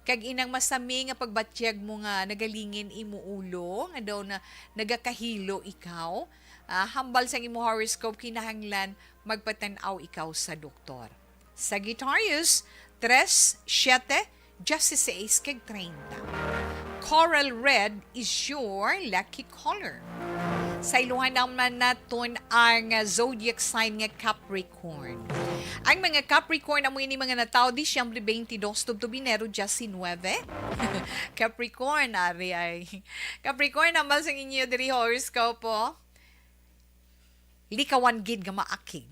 Kag inang masami nga pagbatyag mo nga nagalingin imo ulo, nga daw na nagakahilo ikaw, ah, hambal sang imo horoscope, kinahanglan magpatan-aw ikaw sa doktor. Sagittarius, tres, siete, dieciséis, kag treinta. Coral red is your lucky color. Sa iluhan naman naton ang, ah, zodiac sign nga Capricorn. Ang mga Capricorn, amo ini mga natawo Disyembre twenty-two tubtob Enero diecinuebe. Capricorn, ari ay. Capricorn, hambal sang inyo diri horoscope, oh. Likawan gid nga maakig.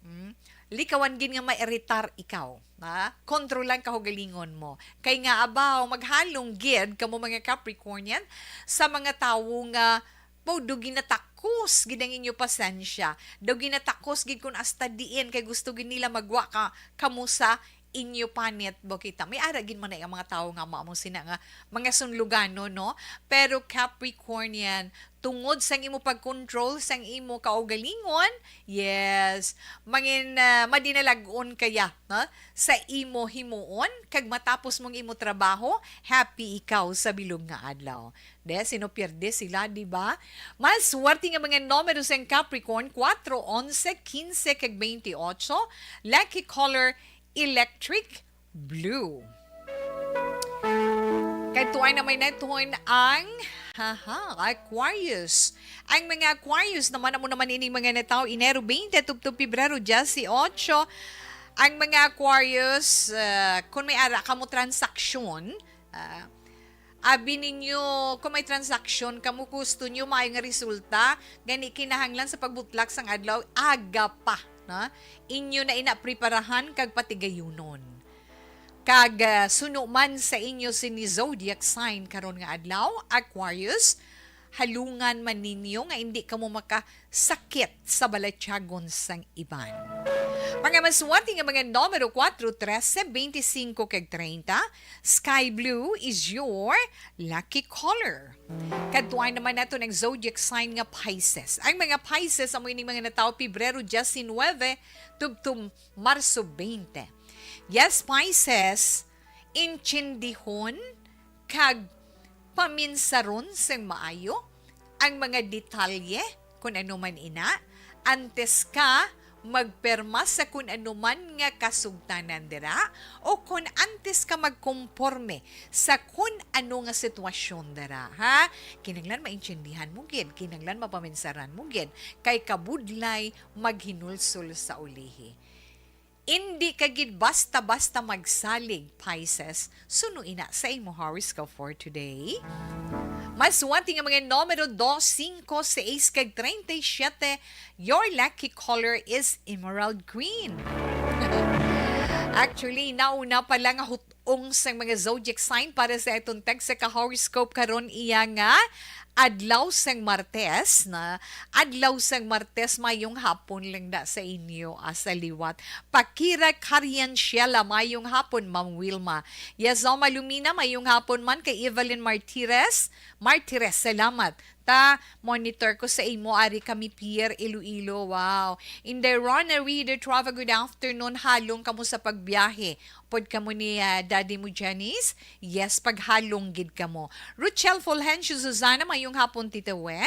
Hmm? Likawan gid nga mairitar ikaw, ha? Kontrolan kaugalingon mo. Kay nga, abaw, maghalong gid kamo mga Capricornian sa mga tawo nga, baw, daw ginatakos gid ang inyo pasensya. Daw ginatakos gid kun hasta diin kay gusto gid nila magwa ka, kamo sa inyo panit, baw, kita. May ara gid man na ang mga tawo nga mao sina nga mga sunlugano, no? Pero Capricornian, tungod sang imo pag-control sang imo kaugalingon, yes, mangin, ah, madinalag-on kaya, no? Sa imo himuon, kag matapos mong imo trabaho, happy ikaw sa bilog nga adlaw. De, sino pierde sila, di ba? Mas swerte nga mga numero sang Capricorn, kuwatro, onse, kinse, kag bentiocho. Lucky color, electric blue. Kay tuway na may neton ang, haha, Aquarius. Ang mga Aquarius naman, amo naman ining mga natawo Enero twenty tubtob Pebrero dieciocho. Ang mga Aquarius, ah, kung may ara kamo transaksyon, ah, abi ninyo, kung may transaksyon kamo, gusto nyo maayo nga resulta, gani kinahanglan sa pagbutlak sang adlaw, aga pa, na inyo na ina preparahan kag patigayunon. Kag, ah, suno man sa inyo sini zodiac sign karon nga adlaw, Aquarius, halungan man ninyo nga indi kamo makasakit sa balatyagon sang iban. Mga maswerte nga mga numero, kuwatro, trese, bentisinkgo, kag treinta, sky blue is your lucky color. Kadtuan naman nato ang zodiac sign nga Pisces. Ang mga Pisces, amo ining mga natawo Pebrero diecinuebe tubtob Marso twenty. Yes, Pisces, intindihon kag paminsaron sing maayo ang mga detalye, kun ano man ina, antes ka magperma sa kun ano man nga kasugtanan dira, o kon antes ka magkomporme sa kun ano nga sitwasyon dira, ha? Kinahanglan maintindihan mo gid, kinahanglan mapaminsaran mo gid, kay kabudlay maghinulsol sa ulihi. Indi ka gid basta-basta magsalig, Pisces. Suno ina sa imo horoscope for today. Maswati nga mga numero dos, singko, sais, kag treinta y siete, your lucky color is emerald green. Actually, nauna pa lang nga hut-ong sang mga zodiac sign para sa atong tagsa ka horoscope karon, iya nga adlaw sang Martes, na adlaw sang Martes, mayong hapon lang na sa inyo, ah, sa liwat. Pakira Karian Sheila, mayong hapon, Ma'am Wilma. Yes, Zoma Lumina, mayong hapon man kay Evelyn Martires. Martires, salamat. Ta, monitor ko sa imo, ari kami Pier, Iloilo. Wow. Inday Rona Reader Trava, good afternoon. Halong kamo sa pagbiyahe. Pod kamo ni, ah, Daddy mo, Janice? Yes, paghalong gid kamo. Rochelle Fulgencio Susana, mayong hapon, Tita We.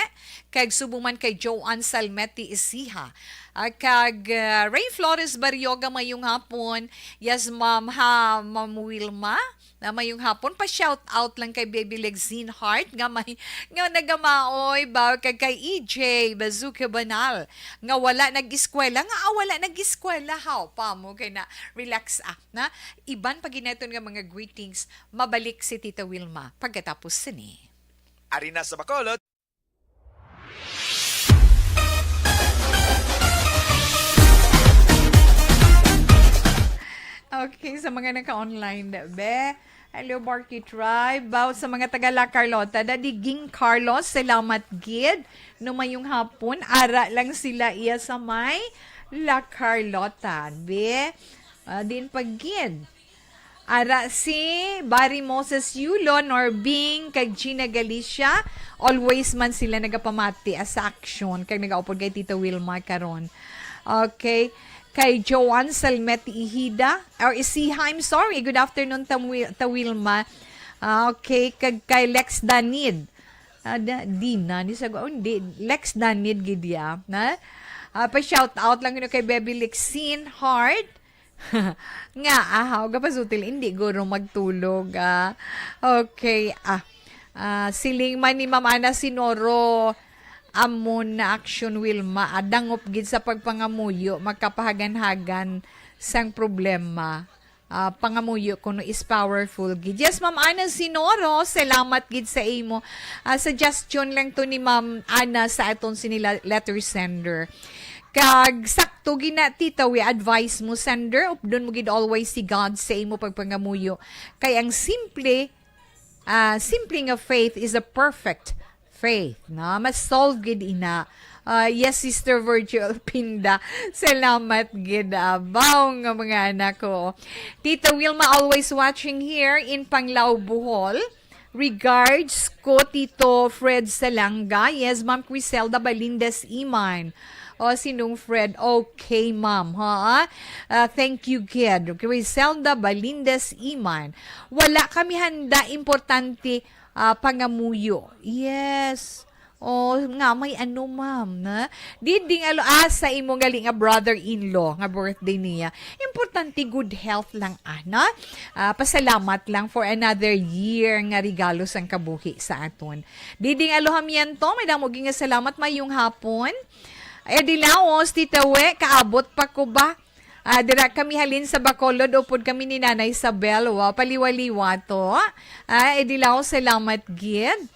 Kag subo man kay Joanne Salmeti Isiha. Ah, kag, ah, Ray Flores Barrioga, mayong hapon. Yes, ma'am, ha, Ma'am Wilma. Na mayong hapon, pa shout out lang kay Baby Lexine Hart nga may, nga nagamaoy ba, kag kay E J Bazooka Banal nga wala nag-eskwela, nga, ah, wala nag-eskwela, haw pa mo kay na relax, ah, na iban pa ginaton nga mga greetings. Mabalik si Tita Wilma pagkatapos sini. Ari na sa Bacolod. Okay, sa mga naka-online, be. Hello, Barky Tribe. About sa mga taga La Carlota, Daddy Ging Carlos, salamat gid. No, mayong hapon, ara lang sila iya sa may La Carlota, be. Ah, din pa gid. Ara si Barry Moses Yulo, Norbing, kag Gina Galicia. Always man sila nagapamati, ah, sa aksyon, kag nagaupod kay Tita Wilma karon. Okay. Kay Joanne Salmet Ihida, or Isiha, I'm sorry. Good afternoon, Tam-, Wil-, Ta Wilma. Ah, okay. Kag kay Lex Danid. Ah, da-, Dina, ni sa, oh, hindi. Lex Danid gid ya, na? Ah, pa-shout out lang yun kay Baby Lexine Hart. Nga, aha, o gapasutil, hindi guro magtulog, ah. Okay, ah. Ah, siling man ni Ma'am Ana Sinoro, amon na action, Wilma, ah, dangop gid sa pagpangamuyo, magkapahagan-hagan sang problema. Ah, pangamuyo kuno is powerful gid. Yes, Ma'am Ana Sinoro, salamat gid sa imo. Ah, suggestion lang to ni Ma'am Ana sa aton sini la-, letter sender. Kag sakto gina, Tita, we advise mo, sender, updon mo gid always si God sa imo pagpangamuyo. Kay ang simple, ah, simple nga faith is a perfect faith, no? Mas solve gid ina. Ah, yes, Sister Virtual Pinda. Salamat gid, ah, baw nga mga anak ko. Tita Wilma, always watching here in Panglao, Bohol. Regards ko, Tito Fred Salanga. Yes, Ma'am Criselda Balindes Iman. O, sinong Fred? Okay, ma'am. Ha? Ah, thank you, gid. Criselda Balindes Iman. Wala kami handa, importante, ah, pangamuyo. Yes. Oh, nga may ano, ma'am, na? Diding alo, ah, sa imo gali nga brother-in-law nga birthday niya. Importante, good health lang, ana. Ah, pasalamat lang for another year nga regalo sang kabuhi sa aton. Diding Alo Hamiento, madamo gid nga salamat, mayong hapon. Edi Laos, Tita We, kaabot pa ko ba? Ah, dira kami halin sa Bacolod, upod kami ni Nanay Isabel. Wow, paliwa-liwa to. Ah, Edi Laos, salamat gid.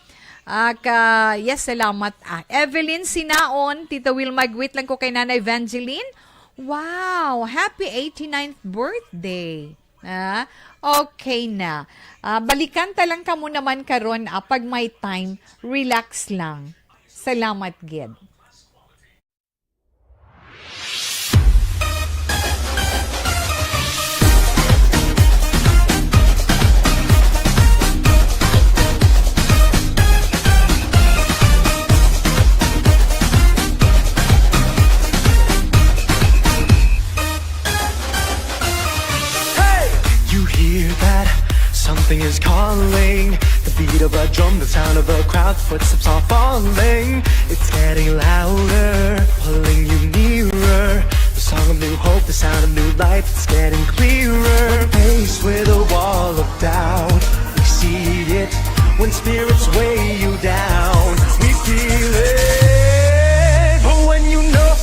Ah, ka, yes, salamat. Ah, Evelyn Sinaon, Tita Wilma, greet lang ko kay Nanay Evangeline. Wow, happy eighty-ninth birthday. Ah, okay na. Ah, balikan ta lang kamo naman karon, ah, pag may time, relax lang. Salamat gid. Hey! You hear that? Something Something is calling. The beat of a drum, the sound of a crowd, footsteps are falling. It's getting louder, pulling you nearer. The song of new hope, the sound of new life, it's getting clearer. When faced with a wall of doubt, we see it. When spirits weigh you down, we feel it. But when you know,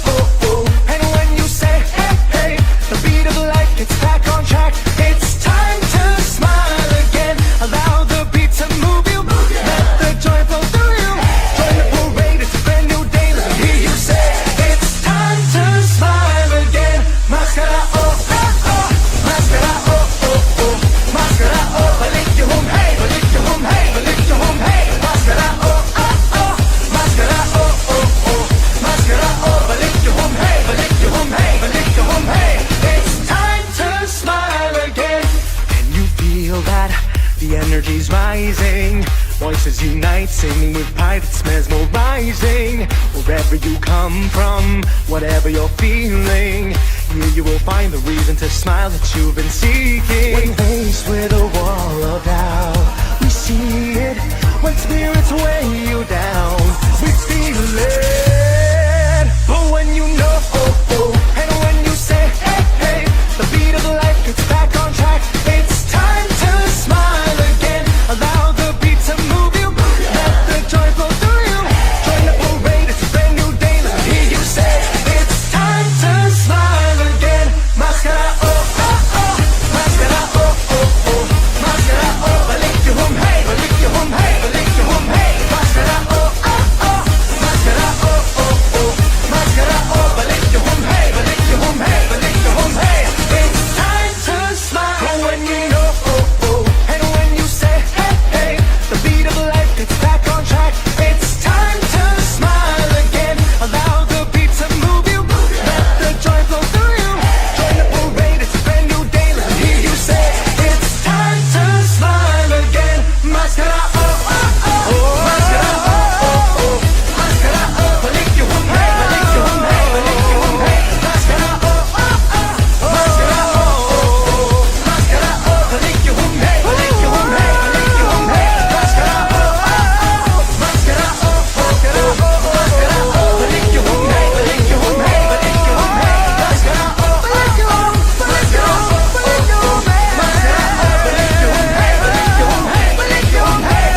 and when you say, hey, hey, the beat of life gets back on track. It's time to smile again. Allow the beat to move you. Let the joy flow through you. Join the parade, it's a brand new day. Let me hear you say, it's time to smile again. Maskara, oh, oh, oh. Maskara, oh, oh, oh. Maskara, oh, balik yung hum, hey, balik yung hum, hey, balik yung hum, hey. Maskara, oh, oh, oh. Maskara, oh, oh, oh. Maskara, oh, balik yung hum, hey, balik yung hum, hey, balik yung hum, hey. It's time to smile again. Can you feel that? The energy's rising. Voices unite, singing with pride, it's mesmerizing. Wherever you come from, whatever you're feeling, here you will find the reason to smile that you've been seeking. When faced with a wall of doubt, we see it. When spirits weigh you down, we feel it. But when you know, oh, oh, and when you say, hey, hey, the beat of life gets back on track. It's time to smile again. Allow the beat to move you. Let the joy flow through you. Join the parade, it's a brand new day. Let me hear you say, it's time to smile again. Maskara, oh, oh, oh. Maskara, oh, oh, oh. Maskara, oh, balik yung hum, hey, balik yung hum, hey, balik yung hum, hey. Maskara, oh, oh, oh. Maskara, oh, oh, oh. Maskara, oh, balik yung hum, hey, balik yung hum, hey, balik yung hum, hey. It's time to smile. When you know, oh, oh, and when you say, hey, hey, the beat of life gets back on track. It's time to smile again. Allow the beat to move you. Let the joy flow through you. Join the parade, it's a brand new day. Let me hear you say, it's time to smile again. Maskara, oh, oh, oh. Maskara, oh, oh, oh. Maskara, oh, balik yung hum, hey, balik yung hum, hey, balik yung hum, hey. Maskara, oh, oh, oh. Maskara, oh, oh, oh. Maskara, oh, balik yung hum, hey, balik yung hum, hey, balik yung hum, hey. Maskara, oh, oh, oh. Maskara, oh, oh, oh. Maskara, oh, balik yung hum, hey, balik yung hum, hey, balik yung hum, hey. Maskara, oh, oh, oh. Maskara, oh, oh, oh. Maskara, oh, balik yung hum, hey, balik yung hum, hey, balik yung hum, hey.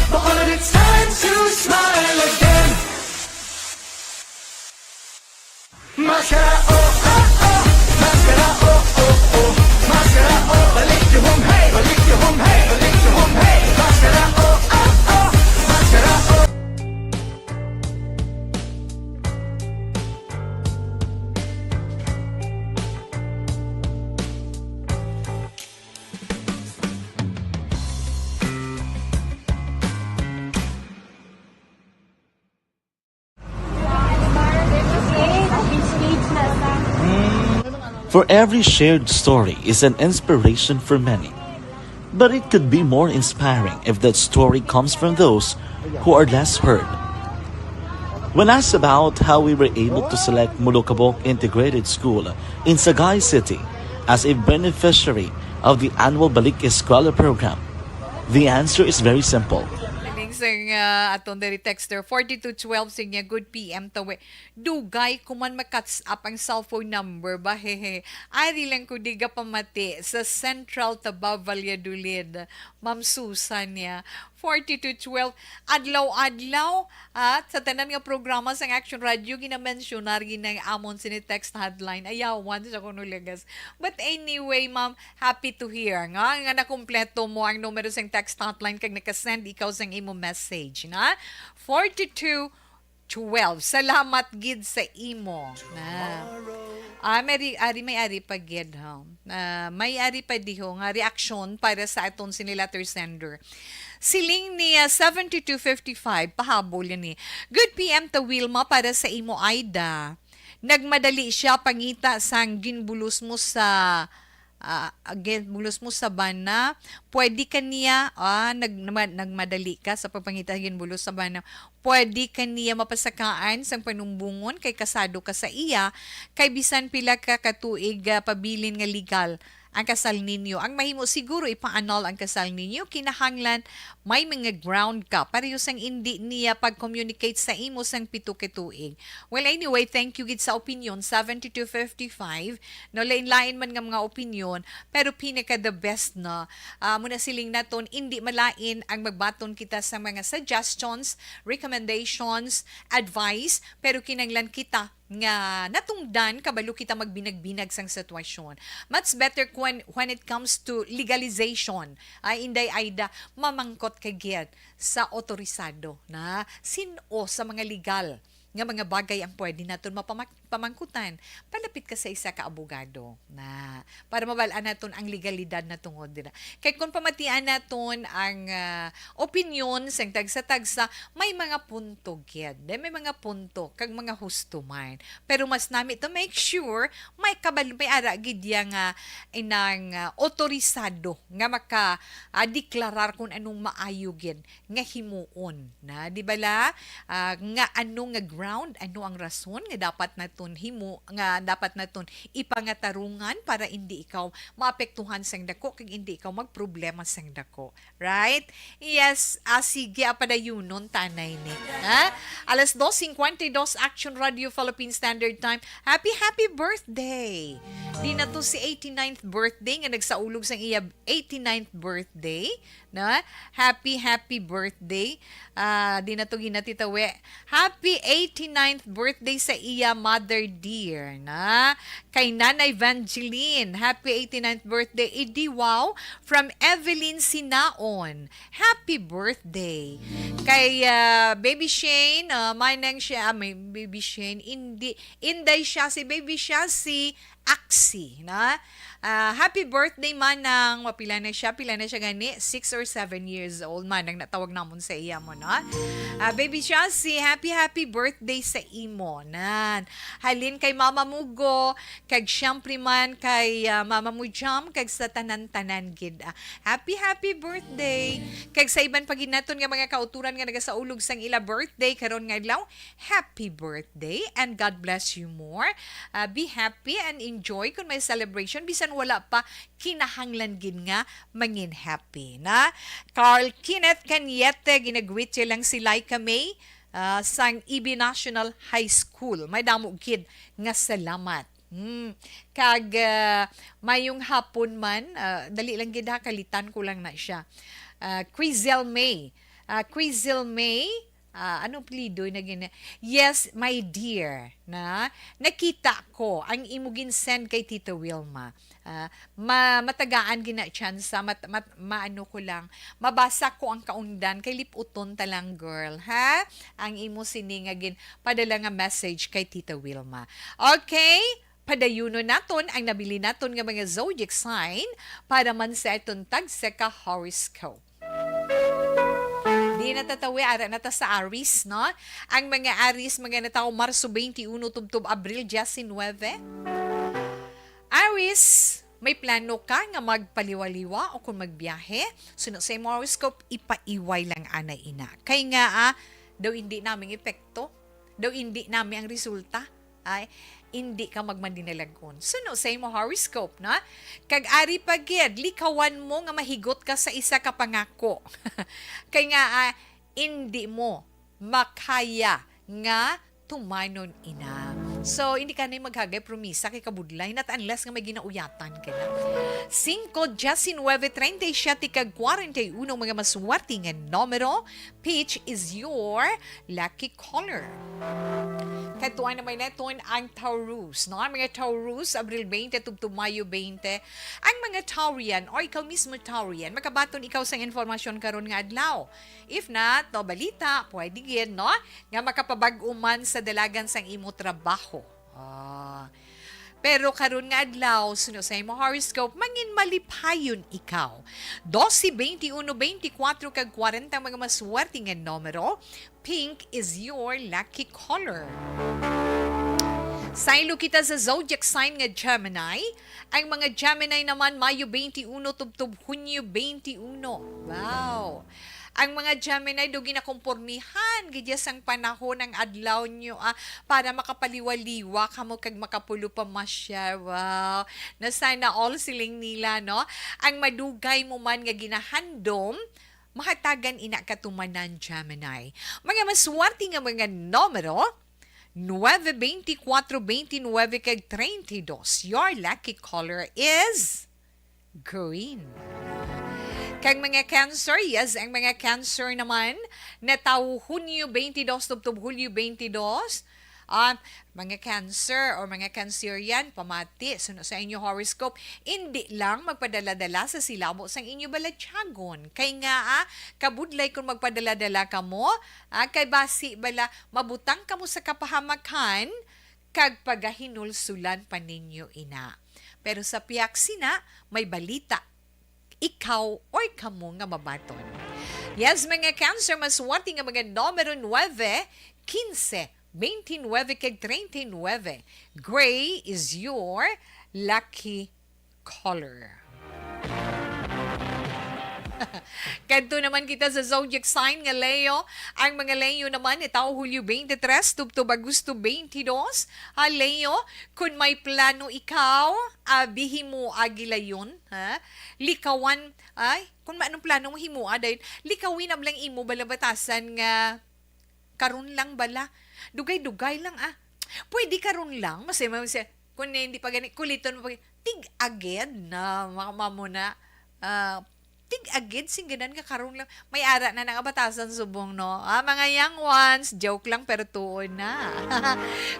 Bacolod, it's time to smile again. Maskara, oh, oh, oh. Maskara, oh, oh, oh. Maskara, oh, balik yung hum, hey, balik yung hum, hey, balik yung hum, hey. Maskara, oh, oh, oh. Maskara, oh. For every shared story is an inspiration for many. But it could be more inspiring if that story comes from those who are less heard. When asked about how we were able to select Molokabok Integrated School in Sagay City as a beneficiary of the annual Balik Eskwela program, the answer is very simple. Galing sang, ah, aton diri texter, forty-two twelve, siya, "Good P M tawi." Dugay ko man ma-catch up ang cellphone number ba, hehe. Ari lang ko di gapamati sa Central Tabao, Valladolid. Ma'am Susan niya. Forty-two twelve, adlaw-adlaw, ah, sa tanan nga programa sang Action Radio, ginamensyonar ginang amon sini text hotline. Ayawan sa kuno lagas. But anyway, ma'am, happy to hear nga, nga nakumpleto mo ang numero sang text hotline kag nakasend ikaw sang imo message, na? Forty-two twelve. Salamat gid sa imo. Na. Ah, may ari, ari, may ari pa gid, ha. Ah, may ari pa diho nga reaksyon para sa aton sini letter sender. Siling niya, seventy-two fifty-five, pahabol yan eh. "Good P M to Wilma para sa imo, Aida. Nagmadali siya pangita sang ginbulos mo sa, ah, ginbulos mo sa bana. Pwede ka niya, ah, nag-, nagma-, nagmadali ka sa pagpangita sa ginbulos sa bana. Pwede ka niya mapasakaan sang panumbongon kay kasado ka sa iya, kay bisan pila ka katuig, ah, pabilin nga legal ang kasal ninyo. Ang mahimo siguro ipa-annul ang kasal ninyo, kinahanglan may mga ground ka, pareho sang indi niya pag-communicate sa imo sang pito ka tuig. Well, anyway, thank you gid sa opinion, seventy-two fifty-five. No, lain-lain man nga mga opinion, pero pinaka the best na, ah, muna siling naton, indi malain ang magbaton kita sa mga suggestions, recommendations, advice, pero kinanglan kita nga natungdan, kabalo kita magbinag-binag sang sitwasyon. Much better when, when it comes to legalization. Ay, Inday Aida, mamangkot ka gid sa otorisado na sin-o sa mga legal nga mga bagay ang pwede naton mapamak-, pamangkutan. Palapit ka sa isa ka abogado na para mabal-an naton ang legalidad na tungod dira. Kay kung pamatian naton ang, ah, opinyon sang tagsa-tagsa, may mga punto gid. May mga punto kag mga husto man. Pero mas nami to make sure may kabal-, may ara gid ya nga inang, ah, otorisado nga maka, ah, deklarar kung anong maayo gid nga himuon na, di ba la? Ah, nga ano nga ground, ano ang rason nga dapat naton himo, nga dapat naton ipangatarungan para indi ikaw maapektuhan sang dako kag indi ikaw magproblema sang dako. Right? Yes, ah, sige, ah, padayunon tanay ni. Ha? Alas dos cincuenta y dos, Action Radio Philippine Standard Time. Happy, happy birthday! Di na to si eighty-ninth birthday nga nagsaulog sang iya eighty-ninth birthday, no? Happy, happy birthday. Ah, di na to ginatitawi. Happy eighty-ninth birthday sa iya mother dear, na kay Nanay Evangeline. Happy eighty-ninth birthday. Idi, wow, from Evelyn Sinaon. Happy birthday. Kay, ah, Baby Shane, ah, manang siya, ah, may Baby Shane, hindi, inday siya si Baby siya si Axie, na? Ah, happy birthday, manang. Mapila na siya? Pila na siya gani? Six or seven years old, manang, natawag namon sa iya mo, no? Ah, Baby Chelsea, happy, happy birthday sa imo, nan. Halin kay Mama Mugo, kag siyempre man kay, ah, Mama Mujam, kag sa tanan-tanan gid. Ah, happy, happy birthday. Kag sa iban pa gid naton nga mga kauturan nga nagasaulog sang ila birthday karon nga adlaw, happy birthday and God bless you more. Ah, be happy and enjoy kung may celebration. Bisan wala pa, kinahanglan gid nga mangin happy, na? Carl Kenneth Cañete, ginagreet siya lang si Laika May, ah, sang E B National High School. May damo gid nga salamat. Hmm. Kag, ah, mayong hapon man, ah, dali lang gid ha, kalitan ko lang na siya. Ah, Crizel May. Ah, Crizel May, ah, ano apelyido na gini? Yes, my dear, na nakita ko ang imo gin-send kay Tita Wilma. Ah, ma-, matagaan gina tsansa, mat-, mat-, maano ko lang, mabasa ko ang kaundan kay liputon ta lang, girl, ha? Ang imo sini nga gin-, padala nga message kay Tita Wilma. Okay? Padayunon naton ang nabili naton nga mga zodiac sign para man sa aton tagsa ka horoscope. Di na tatawi, ara na ta sa Aries, no? Ang mga Aries, mga natawo Marso twenty-one tubtob Abril diecinuebe. Aries, may plano ka nga magpaliwa-liwa o kung magbiyahe? Suno sa imo horoscope, ipaiway lang ana ina. Kay nga, ah, daw hindi naming epekto, daw hindi nami ang resulta. Ay, indi ka magmadinalag-on. Suno sa imo horoscope, na? Kag ari pa gid, likawan mo nga mahigot ka sa isa ka pangako. Kay nga, ah, indi mo makaya nga tumanon ina. So, hindi ka na maghagay promisa kay kabudlay, not unless nga may ginauyatan ka na. Cinco, diecinuebe, treinta y siete, kag cuarenta y uno, mga maswerte nga numero. Peach is your lucky color. Katuan naman naton ang Taurus, no? Ang mga Taurus, Abril twenty tubtob Mayo twenty. Ang mga Taurian, o ikaw mismo Taurian, makabaton ikaw sang informasyon karon nga adlaw. If not, no, balita, pwede gid, no? Nga makapabag-o man sa dalagan sang imo trabaho. Ah. Pero karon nga adlaw, suno sa imo horoscope, mangin malipayon ikaw. Doce, veintiuno, veinticuatro, kag cuarenta ang mga maswerte nga numero. Pink is your lucky color. Saylo kita sa zodiac sign nga Gemini. Ang mga Gemini naman, Mayo twenty-one tubtob Hunyo twenty-one. Wow! Ang mga Gemini, do ginakompormihan gid ya sang panahon ang adlaw nyo, ah, para makapaliwa-liwa kamo kag makapulo pa masya. Wow. Na sana all siling nila, no? Ang madugay mo man nga ginahandom, mahatagan ina katumanan, Gemini. Mga maswerte nga mga numero, nueve, twenty-four, twenty-nine, kag treinta y dos. Your lucky color is green. Kag mga Cancer, yes, ang mga Cancer naman, natawo Hunyo twenty-two tubtob Hulyo twenty-two. Ah, mga Cancer or mga Cancerian, pamati, suno sa inyo horoscope, indi lang magpadala-dala sa silabo sang inyo balatyagon. Kay nga, ah, kabudlay kung magpadala-dala kamo, ah, kay basi bala mabutang kamo sa kapahamakan, kag pagahinulsulan pa ninyo ina. Pero sa pihak sina, may balita ikaw or kamo nga mabaton. Yes, mga Cancer, maswerte nga mga numero nueve, quince, twenty-nine, kag treinta y nueve. Gray is your lucky color. Kadto naman kita sa zodiac sign nga Leo. Ang mga Leo naman, natawo Hulyo twenty-three tubtob Agosto twenty-dos. Ha, Leo, kun may plano ikaw, abi himoa gilayon, ha? Likawan, ay, kun may anong plano mo, himoa dayon. Likawin na lang imo balabatasan nga karon lang bala. Dugay-dugay lang, ah. Pwede karon lang, masay mo siya. Kung hindi pa gani, kuliton mo pa gani. Tig-agid na, mama mo na. Ah, tig-agid, singganan nga karon lang. May ara na nga batasan subong, no? Ah, mga young ones, joke lang, pero tuon na.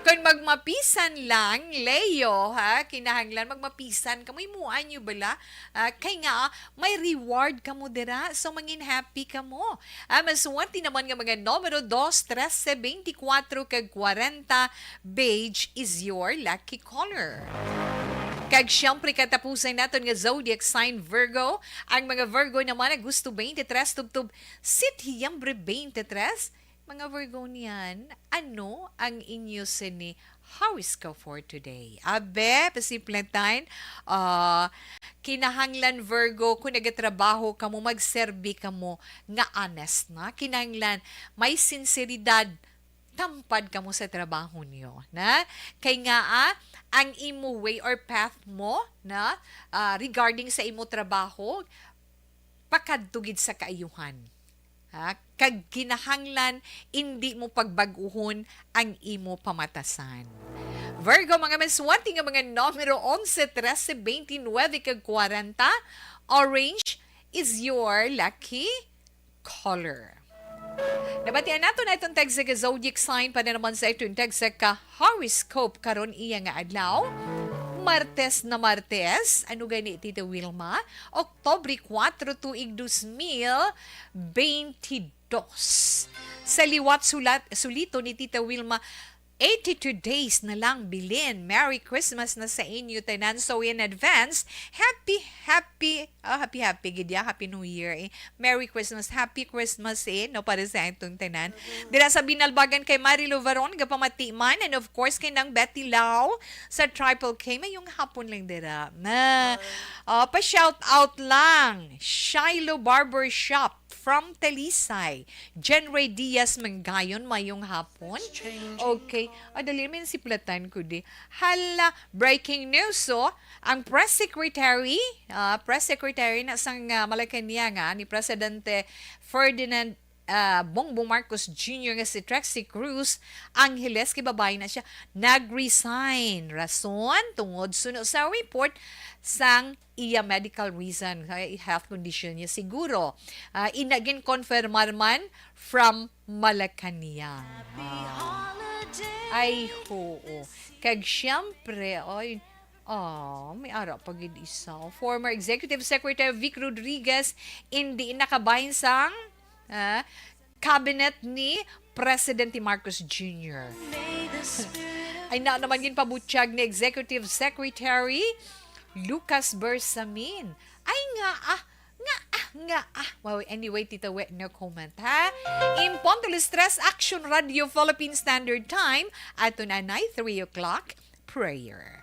Kung magmapisan lang, Leo, ha, kinahanglan magmapisan kamo, himuan nyo bala? Ah, kay nga, may reward kamo dira, so mangin happy kamo. Ang maswerte naman nga mga numero dos, trese, twenty-four, kag kwarenta, beige is your lucky color. Kag siyempre, katapusan naton nga zodiac sign, Virgo. Ang mga Virgo naman, Agosto twenty-three tubtob Setyembre twenty-three. Mga Virgonian, ano ang inyo sini horoscope for today? Abe, pasimplatan, ah, kinahanglan, Virgo, kung nagatrabaho kamo, magserbi kamo nga honest, na. Kinahanglan may sinseridad, tampad kamo sa trabaho niyo, na. Kay nga, ah, ang imo way or path mo, na, ah, regarding sa imo trabaho, pakadto gid sa kaayuhan. Ha? Kag kinahanglan, indi mo pagbag-uhon ang imo pamatasan. Virgo, mga maswerte nga mga numero onse, trese, twenty-nine, kag kwarenta, orange is your lucky color. Nabatian nato na itong tagsa ka zodiac sign para naman sa itong tagsa ka horoscope karon iya nga adlaw. Martes na Martes, ano gani, Tita Wilma? Oktubre kuwatro, tuig dos mil bentidós. Sa liwat sulat, sulito ni Tita Wilma, eighty-two days na lang, bilin. Merry Christmas na sa inyo tanan. So, in advance, happy, happy, oh, happy, happy, gid ya. Happy New Year, eh. Merry Christmas, Happy Christmas, eh, no, para sa atong tanan. Dira sa Binalbagan kay Marilu Varon, gapamati man, and of course, kay Nang Betty Lau sa Triple K. Mayong hapon lang dira. Na, ah, pa-shout out lang. Shiloh Barber Shop from Talisay. Jen Ray Diaz Manggayon, mayong hapon. Okay. Ah, dali, may siplatan ko di. Hala, breaking news, so, ang press secretary, ah, press secretary na sang, ah, Malacañang, ah, ni Presidente Ferdinand, ah, Bongbong Marcos Junior nga si Trixie Cruz Angeles, kay babayi na siya, nag-resign. Rason, tungod suno sa report sang iya medical reason, kay health condition niya siguro. Ah, ina gin-confirmar man from Malacañang. Ah. Ay, oo. Kag siyempre, oy, ah, may ara pa gid isa. Former Executive Secretary Vic Rodriguez, indi nakabahin sang, ah, cabinet ni Presidente Marcos Junior. Ay na naman gin pabutyag ni Executive Secretary Lucas Bersamin. Ay nga, ah, nga, ah, nga, ah. Well, anyway, Tita We, no comment, ha? In punto alas tres, Action Radio Philippine Standard Time, ato na nay three o'clock prayer.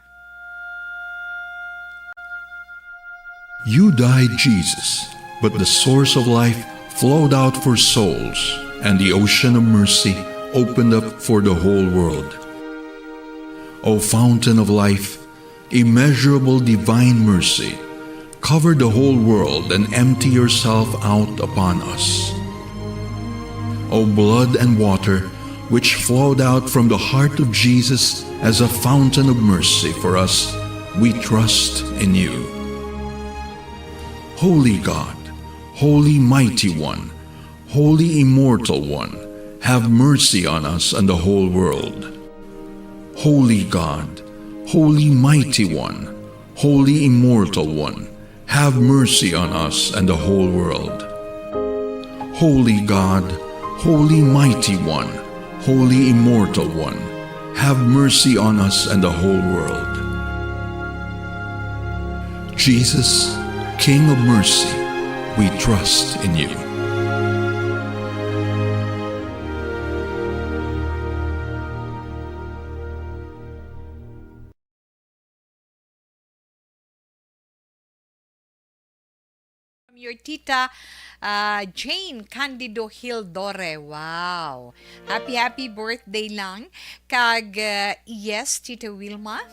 You died, Jesus, but the source of life flowed out for souls, and the ocean of mercy opened up for the whole world. O fountain of life, immeasurable divine mercy, cover the whole world and empty yourself out upon us. O blood and water, which flowed out from the heart of Jesus as a fountain of mercy for us, we trust in you. Holy God, Holy Mighty One, Holy Immortal One, have mercy on us and the whole world. Holy God, Holy Mighty One, Holy Immortal One, have mercy on us and the whole world. Holy God, Holy Mighty One, Holy Immortal One, have mercy on us and the whole world. Jesus, King of mercy, we trust in you. From your tita, ah, Jane Candido Hildore. Wow. Happy, happy birthday lang. Kag, ah, yes, Tita Wilma,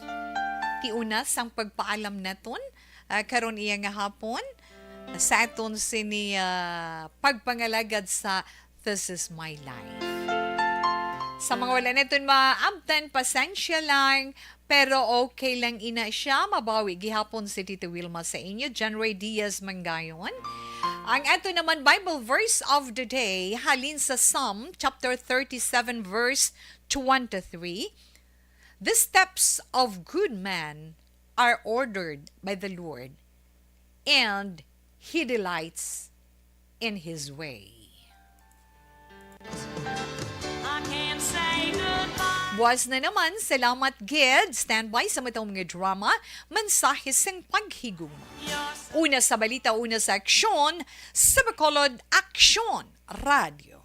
ti una sang pagpaalam naton, ah, karon iya nga hapon sa aton sini, ah, pagpangalagad sa This Is My Life. Sa mga wala naton maabtan, pasensya lang, pero okay lang ina siya. Mabawi gihapon si Tita Wilma sa inyo. John Ray Diaz Mangayon. Ang ato naman Bible verse of the day halin sa Psalm chapter thirty-seven, verse twenty-three. The steps of good man are ordered by the Lord, and he delights in his way. I can't say goodbye. Buwas na naman, salamat gid. Standby sa matong mga drama, mensahe sing paghigugma. Una sa balita, una sa aksyon, sa Bacolod Aksyon Radio.